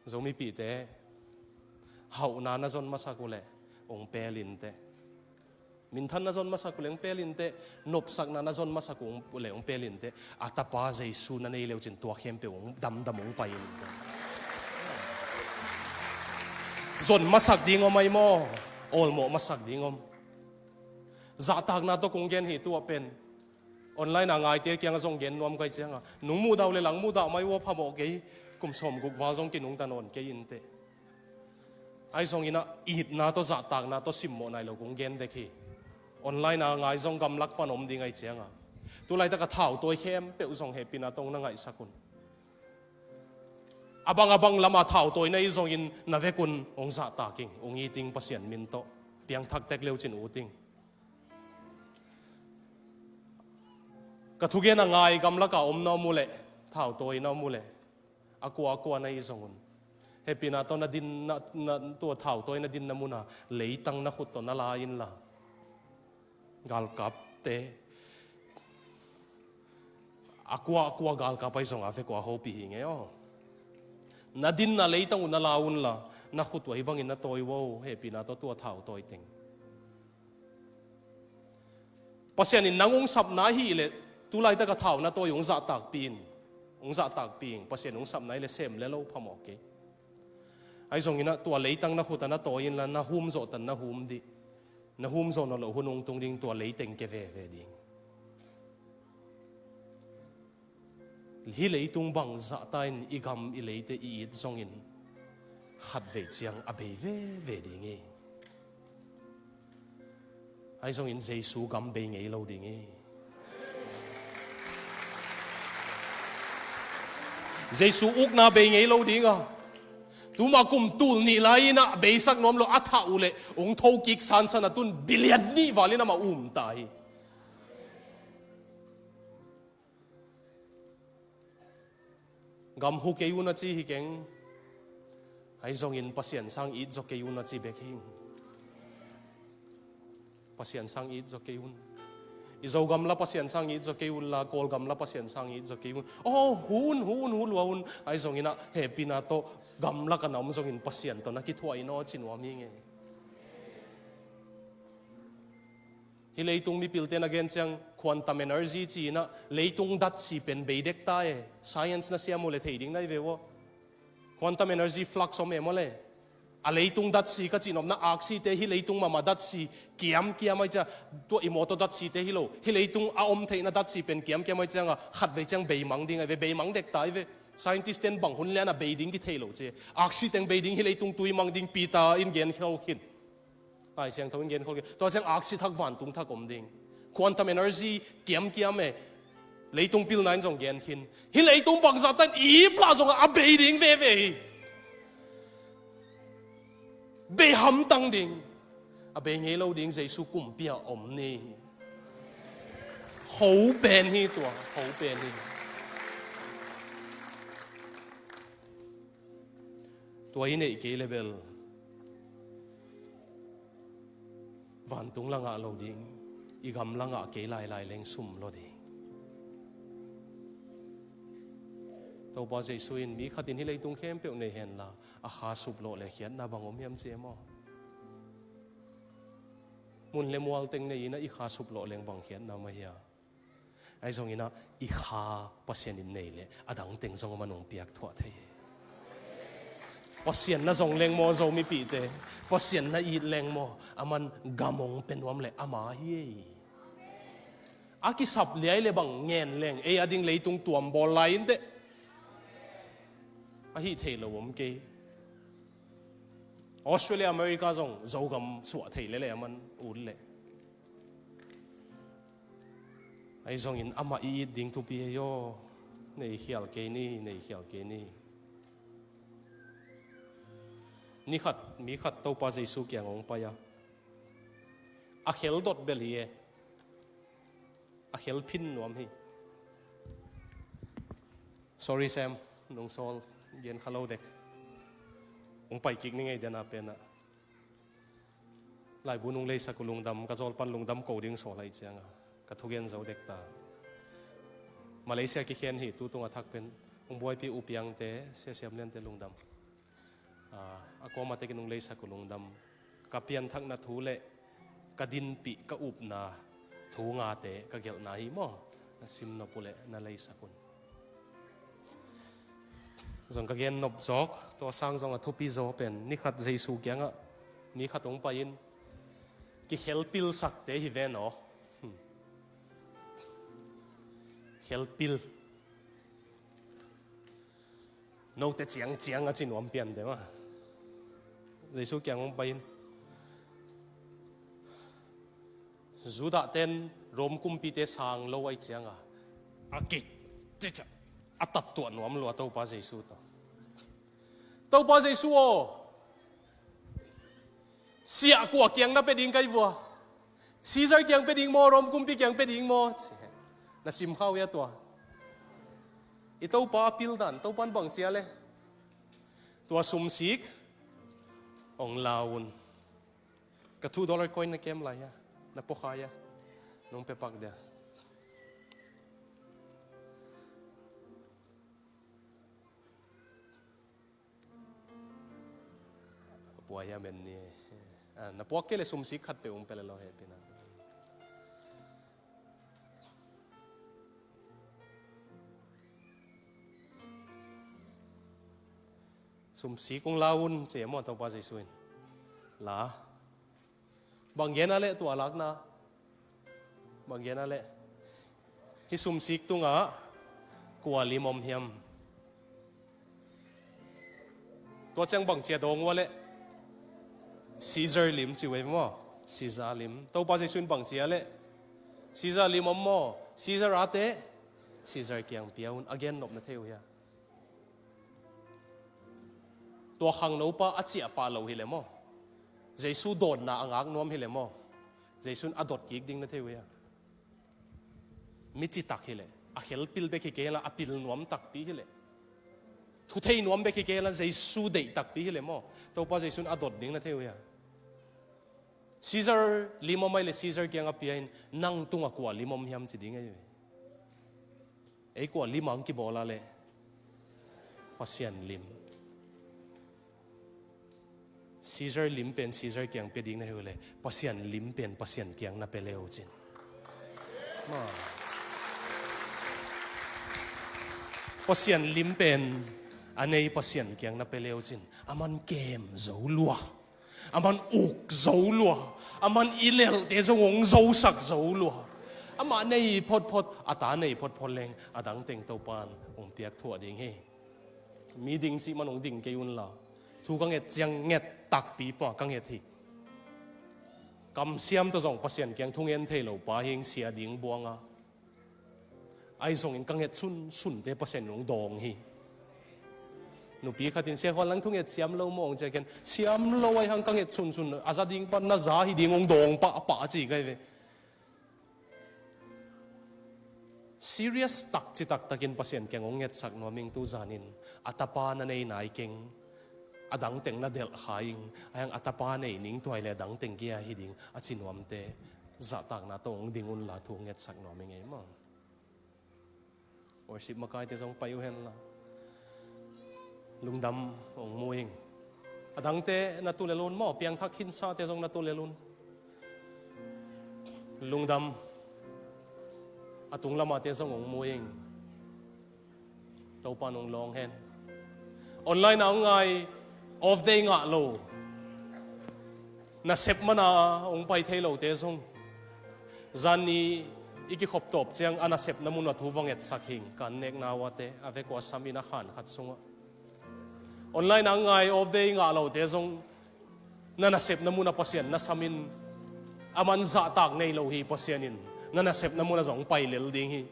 Zomipihte, hauhna na zon masak uh leh hong pel inteh. Minthan na zon masak uh leh hong pel inteh. Nopsakna na zon masak uh leh hong pel inteh. A tapa Jesu na nei le uh cin tua khempeuh hong damdam hong pai inteh. Zon masak ding om ahi maw? Awlmawh masak ding om? Zahtakna tawh kong gen hi, tua pen online a ngaite kiangah zong gen nuam ka hih ciangah, nong muhdah uh leh lang muhdah mai uh a, phamawh kei, kum sawmguk val zong kinungta nawn kei inteh. Ahi zongin ah itna tawh zahtakna tawh simmawh nai lo kong gen dek hi. Online a ngai zong gamlak pan om ding ahih ciangah, tu laitak a thautawi khempeuh zong hehpihna tawh hong na ngaihsak un. A bang a bang lam a thautawi na hih zongin na vekun hong zahtak ing, hong it ing, Pasian min tawh. Piangthak tek le uh cin ut ing. Ka thugen a ngai gamlak a om na om uh leh, thautawi na om uh leh, a kua a kua na hih zong un, hehpihna tawh na din, na, na, tua thautawi na dinna mun ah leitang na khut tawh na la inla, galkapte, a kua a kua galkap ahi zong a vek uh a hopih hi ing ei aw. Na dinna leitang uh na la unla, na khut uh ahi bangin na tawi uh aw, hehpihna tawh tua thautawi teng. Pasian in nang hong sapna ahih leh, tu laitak a thau na tawi hong zahtakpih in, hong zahtakpih in, Pasian hong sapna ahih leh sem le lo phamawh kei. Ahi zongin ah tua leitang na khut ah na tawi inla, na hum zawh tan na hum dih. Na hum zawh nawn loh hun hong tung ding, tua lei teng kia veve ding. Hih leitung bangzah ta in i gam i leite i it zongin, khatvei ciang a bei veve ding hi. Ahi zongin Jesu gam bei ngei lo ding hi. Jesu ukna bei ngei lo ding a. Tuma kum tul nih lai-in ah beisak nuam lo a thah uh leh hong thokik sansan a, tun billion nih val in amah um ta hi. Gam hu kei un a ci hi keng. Ahi zongin Pasian sang it zaw kei un a ci bek hi. Pasian sang it zaw kei un. I Zogam la Pasian sang it zaw kei unla, Kawlgam la Pasian sang it zaw kei un. Aw, hu un, hu un, hu lua un. Ahi zongin ah hehpihna tawh gamlak a na om zongin Pasian tawh na kithuah in aw ci nuam hi ngei. Hih leitung mipilte na gen ciang quantum energy ci-in ah leitung datsi pen bei dek ta e. Science na siam uh leh thei ding na hi ve uh aw. Quantum energy flux om e maw le. A leitung datsi ka cihnopna aksite, hih leitung mahmah datsi kiamkiam ahi ciang, tua i mawtaw datsite hi lo, hih leitung a om theihna datsi pen kiamkiam ahi ciangah khatvei ciang beimang ding ahi ve, beimang dek ta ahi ve. Scientist ten bang hun lian a bei ding kithei lo ci. Aksi teng bei ding, hih leitung tui mang ding, Peter in gen khol khin. Lai Siangtho in gen khol khin. Tua ciang aksi thak, vantung thak om ding. Quantum energy kiamkiam e. Leitung pilna in zong gen khin. Hih leitung bangzah tan i ip lah zongah a bei ding veve hi. Bei hamtang ding. A bei ngei lo ding, Jesu kumpi ah om ni. Ho pen hi tua, ho pen hi. Tua i neih kei le bel vantung la ngah lo ding, i gam la ngah kei lailai leng sum lo ding. Topa Jesu in mi khat in hih leitung khempeuh nei henla, a kha suplawh le khiatna bang om hiam ci e maw? Mun le mual teng nei in ah i kha suplawh leng bang khiatna om a hia? Ahi zongin ah i kha Pasian in nei leh a dang teng zong a man hong piak thuah thei hi. Pasian na zong leng maw, Zomipihte? Pasian na it leng maw, a man gam hong pia nuam leh ama hi ei. A kisap liai le bang ngen leng ei a ding leitung tuam bawl lai inteh. Ahi thei lo om kei. Australia, America zong Zogam suah thei lele a man ut leh. Ahi zongin amah i it ding thupi hi aw. Nei khial kei ni, nei khial kei ni. Ni khat mi khat Topa Jesu kiang hong pai a, a khel dot bel hi e. A khel phin nuam hi. Sorry Sam, nong sawl gen kha lo dek. Hong pai kik ni ngei den a pen ah. Laibu nong leisak uh lungdam, ka zawl pan lungdam ko ding sawl ahih cianga ka thugen zo dek ta. Malaysia kikhen hi, tu tung a thak pen hong buaipih uh piangte, Sia Siam Liante lungdam. A, a kawm a tekin nong leisak uh lungdam. Ka pianthakna thu le ka dinpih, ka upna thu ngate ka gelhna hi maw? Na sim nop uh leh na leisak un. Zong ka gen nop zawk, tua sang zong a thupi zaw pen ni khat Jesu kiangah mi khat hong pai-in kikhelpilsakte hi ven aw. Hmm. Khelpil. Note ciangciang a ci nuam pian te mah. Jesu kiang hong pai-in Judah ten Rom kumpite sang lo ahih cianga a ki, a tattuah nuam lua Topa Jesu tawh. Topa Jesu aw, siah kua kiang na pia ding ka hi vua? Caesar kiang pia ding maw, Rom kumpi kiang pia ding maw? Na sim kha uh hia tua? I Topa a pil dan, Topan bang ci a le? Tua sumsik hong la un. Ka two dollar coin na kem lai hia? Na pua kha hia? Nong pia pak dia. Pua hia men ni. Ah, na puak kei le sumsik khat pe ung pe le lo he pina. Sumsik ung la un ci maw Topa Jesu in. La. Bang gen a le tua lakna? Bang gen a le? Hih sumsik tungah kua lim om hiam? Tua ciang bang cia dawng ua le? Caesar lim ci uh ei maw? Caesar lim. Topa Jesu in bang cia le? Caesar lim om maw? Caesar ate Caesar kiang pia un, a gen nop na thei uh hia? Tua khangnopa a ciah pah lo hi le maw? Jesu dawnna a ngak nuam hi le maw? Jesu in a dot kik ding na thei uh hia? Mi citak hi le, a khelpil bek hi kei la, a pil nuam takpi hi le, thu thei nuam bek hi kei la, Jesu deih takpi hi le maw? Topa Jesu in a dot ding na thei uh hia? Caesar lim om ai le Caesar kiang a pia in, nang tungah kua lim om hiam ci ding ahi ve. Ei kua lim ang kibawl a le? Pasian lim. Caesar lim pen Caesar kiang pia ding na hi uh le, Pasian lim pen Pasian kiang na pia le uh cin. Ma. Pasian lim pen a nei Pasian kiang na pia le uh cin. A man kem zo lua. A man uk zo lua. A man i lelhte zong hong zosak zo lua. Amah nei photphot, a ta nei photphot leng, a dang teng Topan hong piak thuah ding hi. Mi ding cih man hong ding kei un la. Thu ka nget ciang nget takpi pa ka nget hi. Kamsiam tawh zong Pasian kiang thungen thei lo pa hing sia ding buanga. Ahi zongin ka nget sunsunte Pasian in hong dawng hi. Nupi khatin sia khuan lang thunget siam lo maw hong ciah ken siam lo ahi hang ka nget sunsun a za ding pan na za hi ding hong dawng pahpah a ci kai ve. Serious tak citak takin Pasian kiang hong ngetsak nuam ing tu zanin a tapa na nei nai keng a dangteng na delh kha ing ahi hang a tapa nei ning tuai le a dangteng kia hi ding a ci nuamte zahtakna tawh hong ding unla thu hong ngetsak nuam ing ei maw? Worship makaite zong pai uh henla. Lungdam hong mu ing. A dangte na tu lel un maw, piangthak khinsate zong na tu lel un. Lungdam. A tunglamate zong hong mu ing. Topa nong lawng hen. Online a hong ngai, off day ngah lo. Nasep mana hong pai thei lote zong zan ni i kikhop tawp ciang a nasepna mun a thu va ngetsak hing kan nekna uate a vekua sam in a khan khat sungah. Online a hong ngai off day ngah lote zong na nasepna munah Pasian na samin, a man zahtak nei lo hi. Pasian in na nasepna munah zong pai lel ding hi.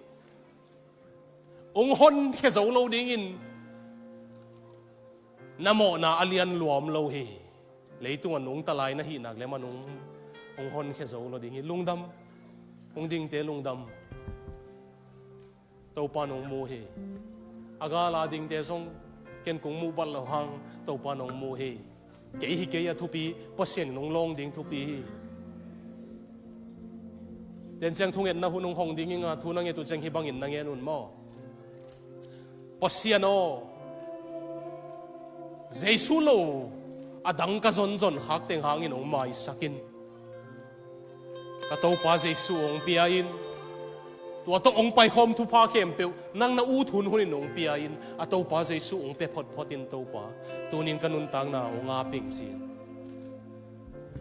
Hong honkhia zo lo dingin na mawhna a lian luam lo hi. Leitungah nungta lai na hih nak leh amah hong, hong honkhia zo lo ding hi. Lungdam. Hong dingte lungdam. Topa nong mu hi. A gala dingte zong ken kong muh bat lo hang Topa nong mu hi. Kei hi kei a thupi, Pasian in hong lawng ding thupi hi. Denciang thungetna hun hong hong ding hi nga, thu na nget uh ciang hih bangin na ngen un maw? Pasian aw, Jesu lo a dang ka zonzon khak teng hangin hong maisak in. Ka Topa Jesu hong pia in. Tua tawh hong paikhawm thupha khempeuh nang na ut hunhun in hong pia in. A Topa Jesu hong pia photphot in Topa. Tunin ka nuntakna hong aping sin.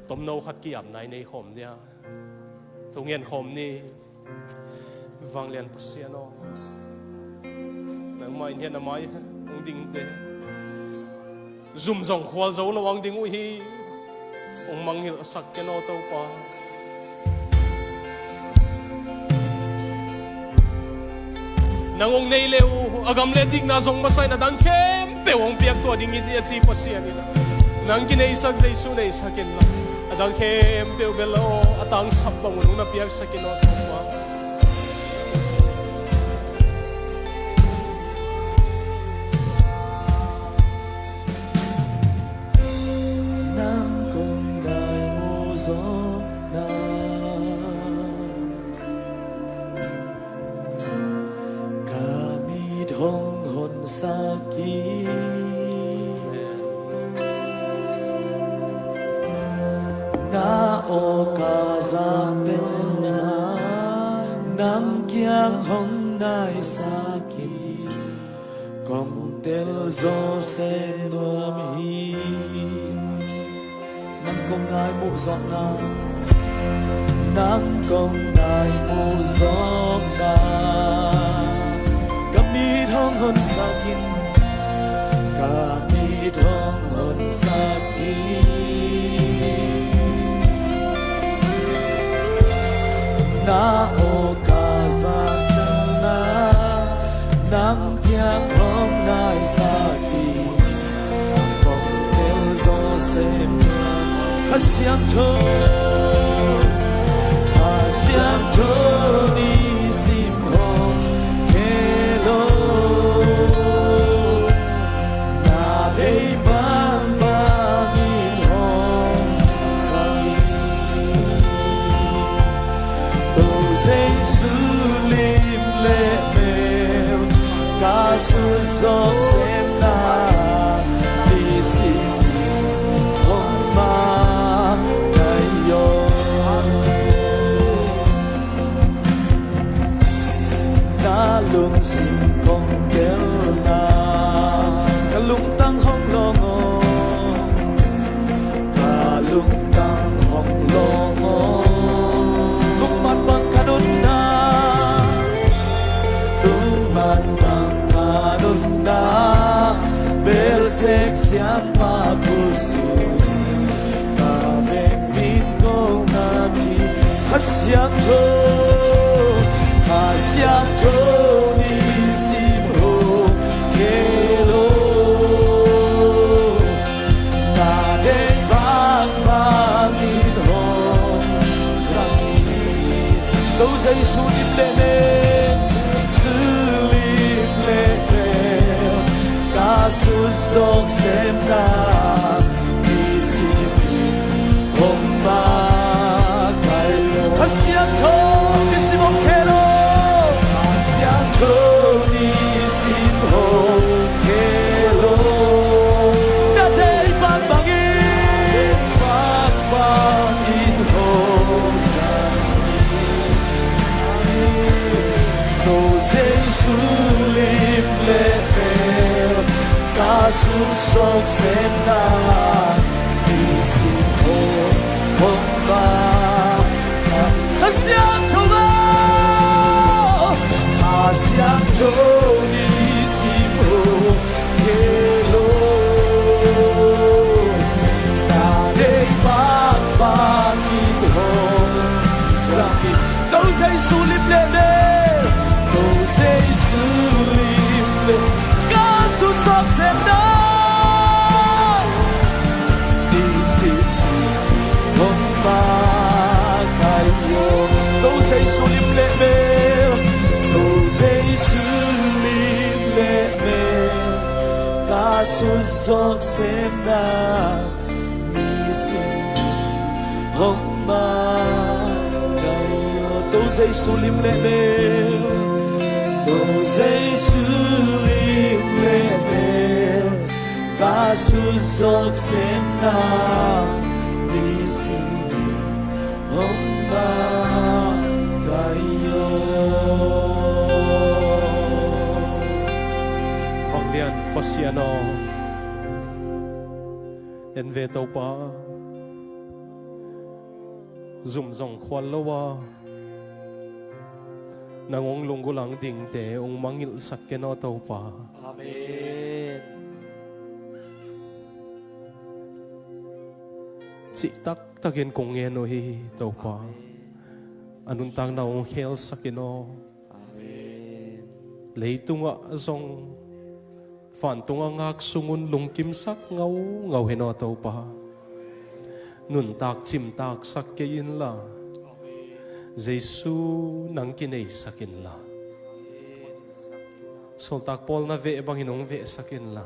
Tomno khat ki-apna i nei khawm dia. Thungen khawm ni. Vanglian Pasian aw, nangmah in hian a mai hong dingte zum zong khual zo lo hong ding uh hi. Hong mangngilhsak ken aw Topa. Nang hong nei le uh a gam le dikna zong masa in a dang khempeuh hong piak tuah ding hi a ci Pasian in. Nang kineisak Jesu neisak in la, a dang khempeuh bel aw a tangsap bang un hong na piaksak in aw Topa. Nang kong nai mu zawkna, ka mit hong honsak hi. Na aw ka zahtelna, nang kiang hong naisak hi. Kong tel zaw sem nuam hi. Nang kong nai mu zawkna, nang kong nai mu zawkna, ka mit hong honsak in, ka mit hong honsak hi. Na aw ka zahtelna, nang kiang hong naisak hi. Kong tel zaw sem nuam hi. Kha Siangtho, Kha Siangtho nisim hong khel aw. Na deih bangbangin hong zang in. Topa Jesu lim le mel ka sut zawk semna, nisim hong makaih aw. Na lungsim kong telna, ka lungtang hong lawng aw. Ka lungtang hong lawng aw. Tung man bang ka nunna, tung man bang ka nunna, belsek siampa khutsung ka vekpi-in kong ap hi. Kha Siangtho, Kha Siangtho nisim hong khel aw. Na deih bangbangin hong zang in. Topa Jesu lim le mel, Jesu lim le mel ka sut zawk semna, nisim hong makaih aw. Kha Siangtho nisim hong khel aw. Kha Siangtho nisim hong khel aw. Na deih bangbangin, bangbangin hong zang in. Topa Jesu lim le mel ka sut zawk semna, nisim hong makaih aw. Kha Siangtho aw, Kha Siangtho nisim hong khel aw. Na deih Jesu lim le mel, Topa Jesu lim le, ka sut zawk semna nisim in hong makaih aw. Topa Jesu lim le mel, Topa Jesu lim le mel, ka sut zawk semna nisim in hong makaih aw. Topa Jesu lim le mel, Topa Jesu lim le mel, ka sut zawk semna nisim in hong makaih aw. Vanglian Pasian aw, en ve Topa, zum zong khual lo a, nang hong lunggulh dingte hong mangngilhsak ken aw Topa. Amen. Cih taktakin kong ngen uh hi Topa. Amen. A nuntakna hong khelsak in aw. Amen. Leitungah zong vantung a ngak sung un lungkimsak ngaungau hen aw Topa. Nuntak cimtaksak kei inla, Jesu nang kineisak inla, sawltak Paul na veh bangin hong vehsak inla,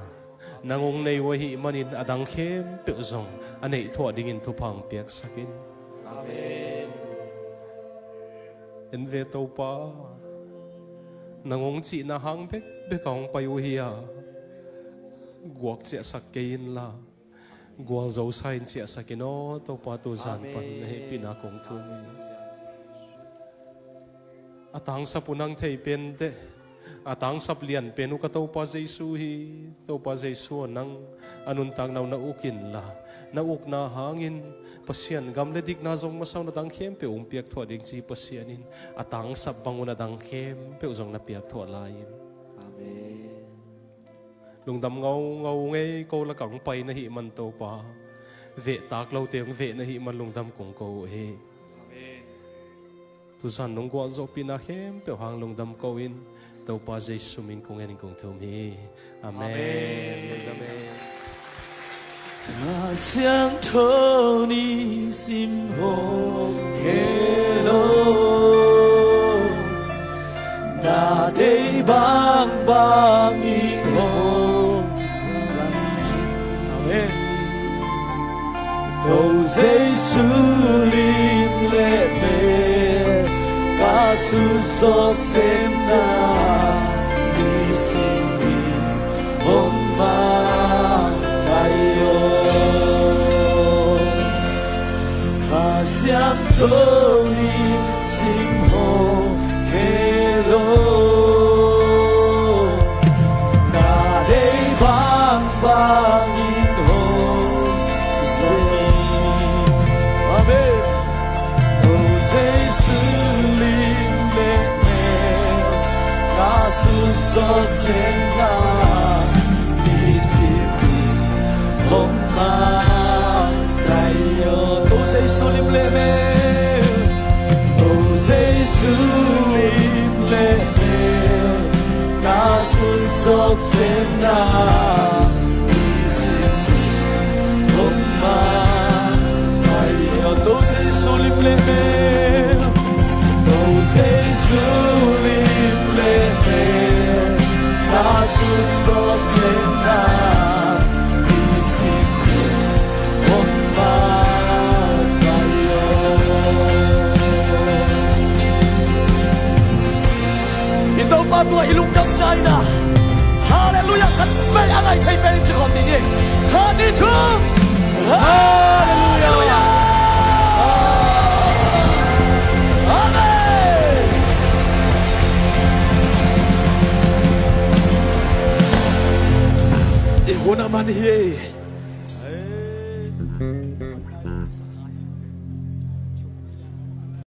nang hong nei uh ahih manin a dang khempeuh zong a neih thuah dingin thupha hong piaksak in. Amen. En ve Topa, nang hong cihna hang bekbek a hong pai uh hi a, guak ciahsak kei inla, gualzosa in ciahsak in aw Topa, tuzan pan na hehpihna kong thum hi. A tangsap uh nang thei pen teh, a tangsap lian pen uh ka Topa Jesu hi. Topa Jesu aw, nang a nuntakna uh na uk inla, na ukna hangin Pasian gam le dikna zong masa un a dang khempeuh hong piakthuah ding ci Pasian in a tangsap bang un a dang khempeuh zong na piakthuah lai in. Amen. Lungdam ngaungau ngei ko, lakah hong pai na hih man Topa, vehtak lote hong veh na hih man lungdam kong ko uh hi. Amen. Tuzan nong gualzawhpihna khempeuh hang lungdam ko in, Topa Jesu min kong en in kong thum hi. Amen. Amen. Lungdam e. Kha Siangtho nisim hong khel aw, na deih bangbang in hong zang in. Amen. Topa Jesu lim le mel, ka sut zawk semna nisim in hong makaih aw. Kha Siangtho nisim hong khel aw, na deih bangbang in hong zang in. Amen. Topa Jesu lim le mel, ka sut zawk semna nisim in hong makaih aw. Topa Jesu lim le mel, Topa Jesu lim le mel, ka sut zawk semna nisim in hong makaih aw. Topa Jesu lim le mel, Topa Jesu lim le mel, ka sut zawk semna nisim in hong makaih aw. I Topa tungah i lungdamna in a, halleluiah khat vei a ngai thei pen in ci khawm ding hi. Khat, nih, thum. Halleluiah. Amen. I hun a man hi.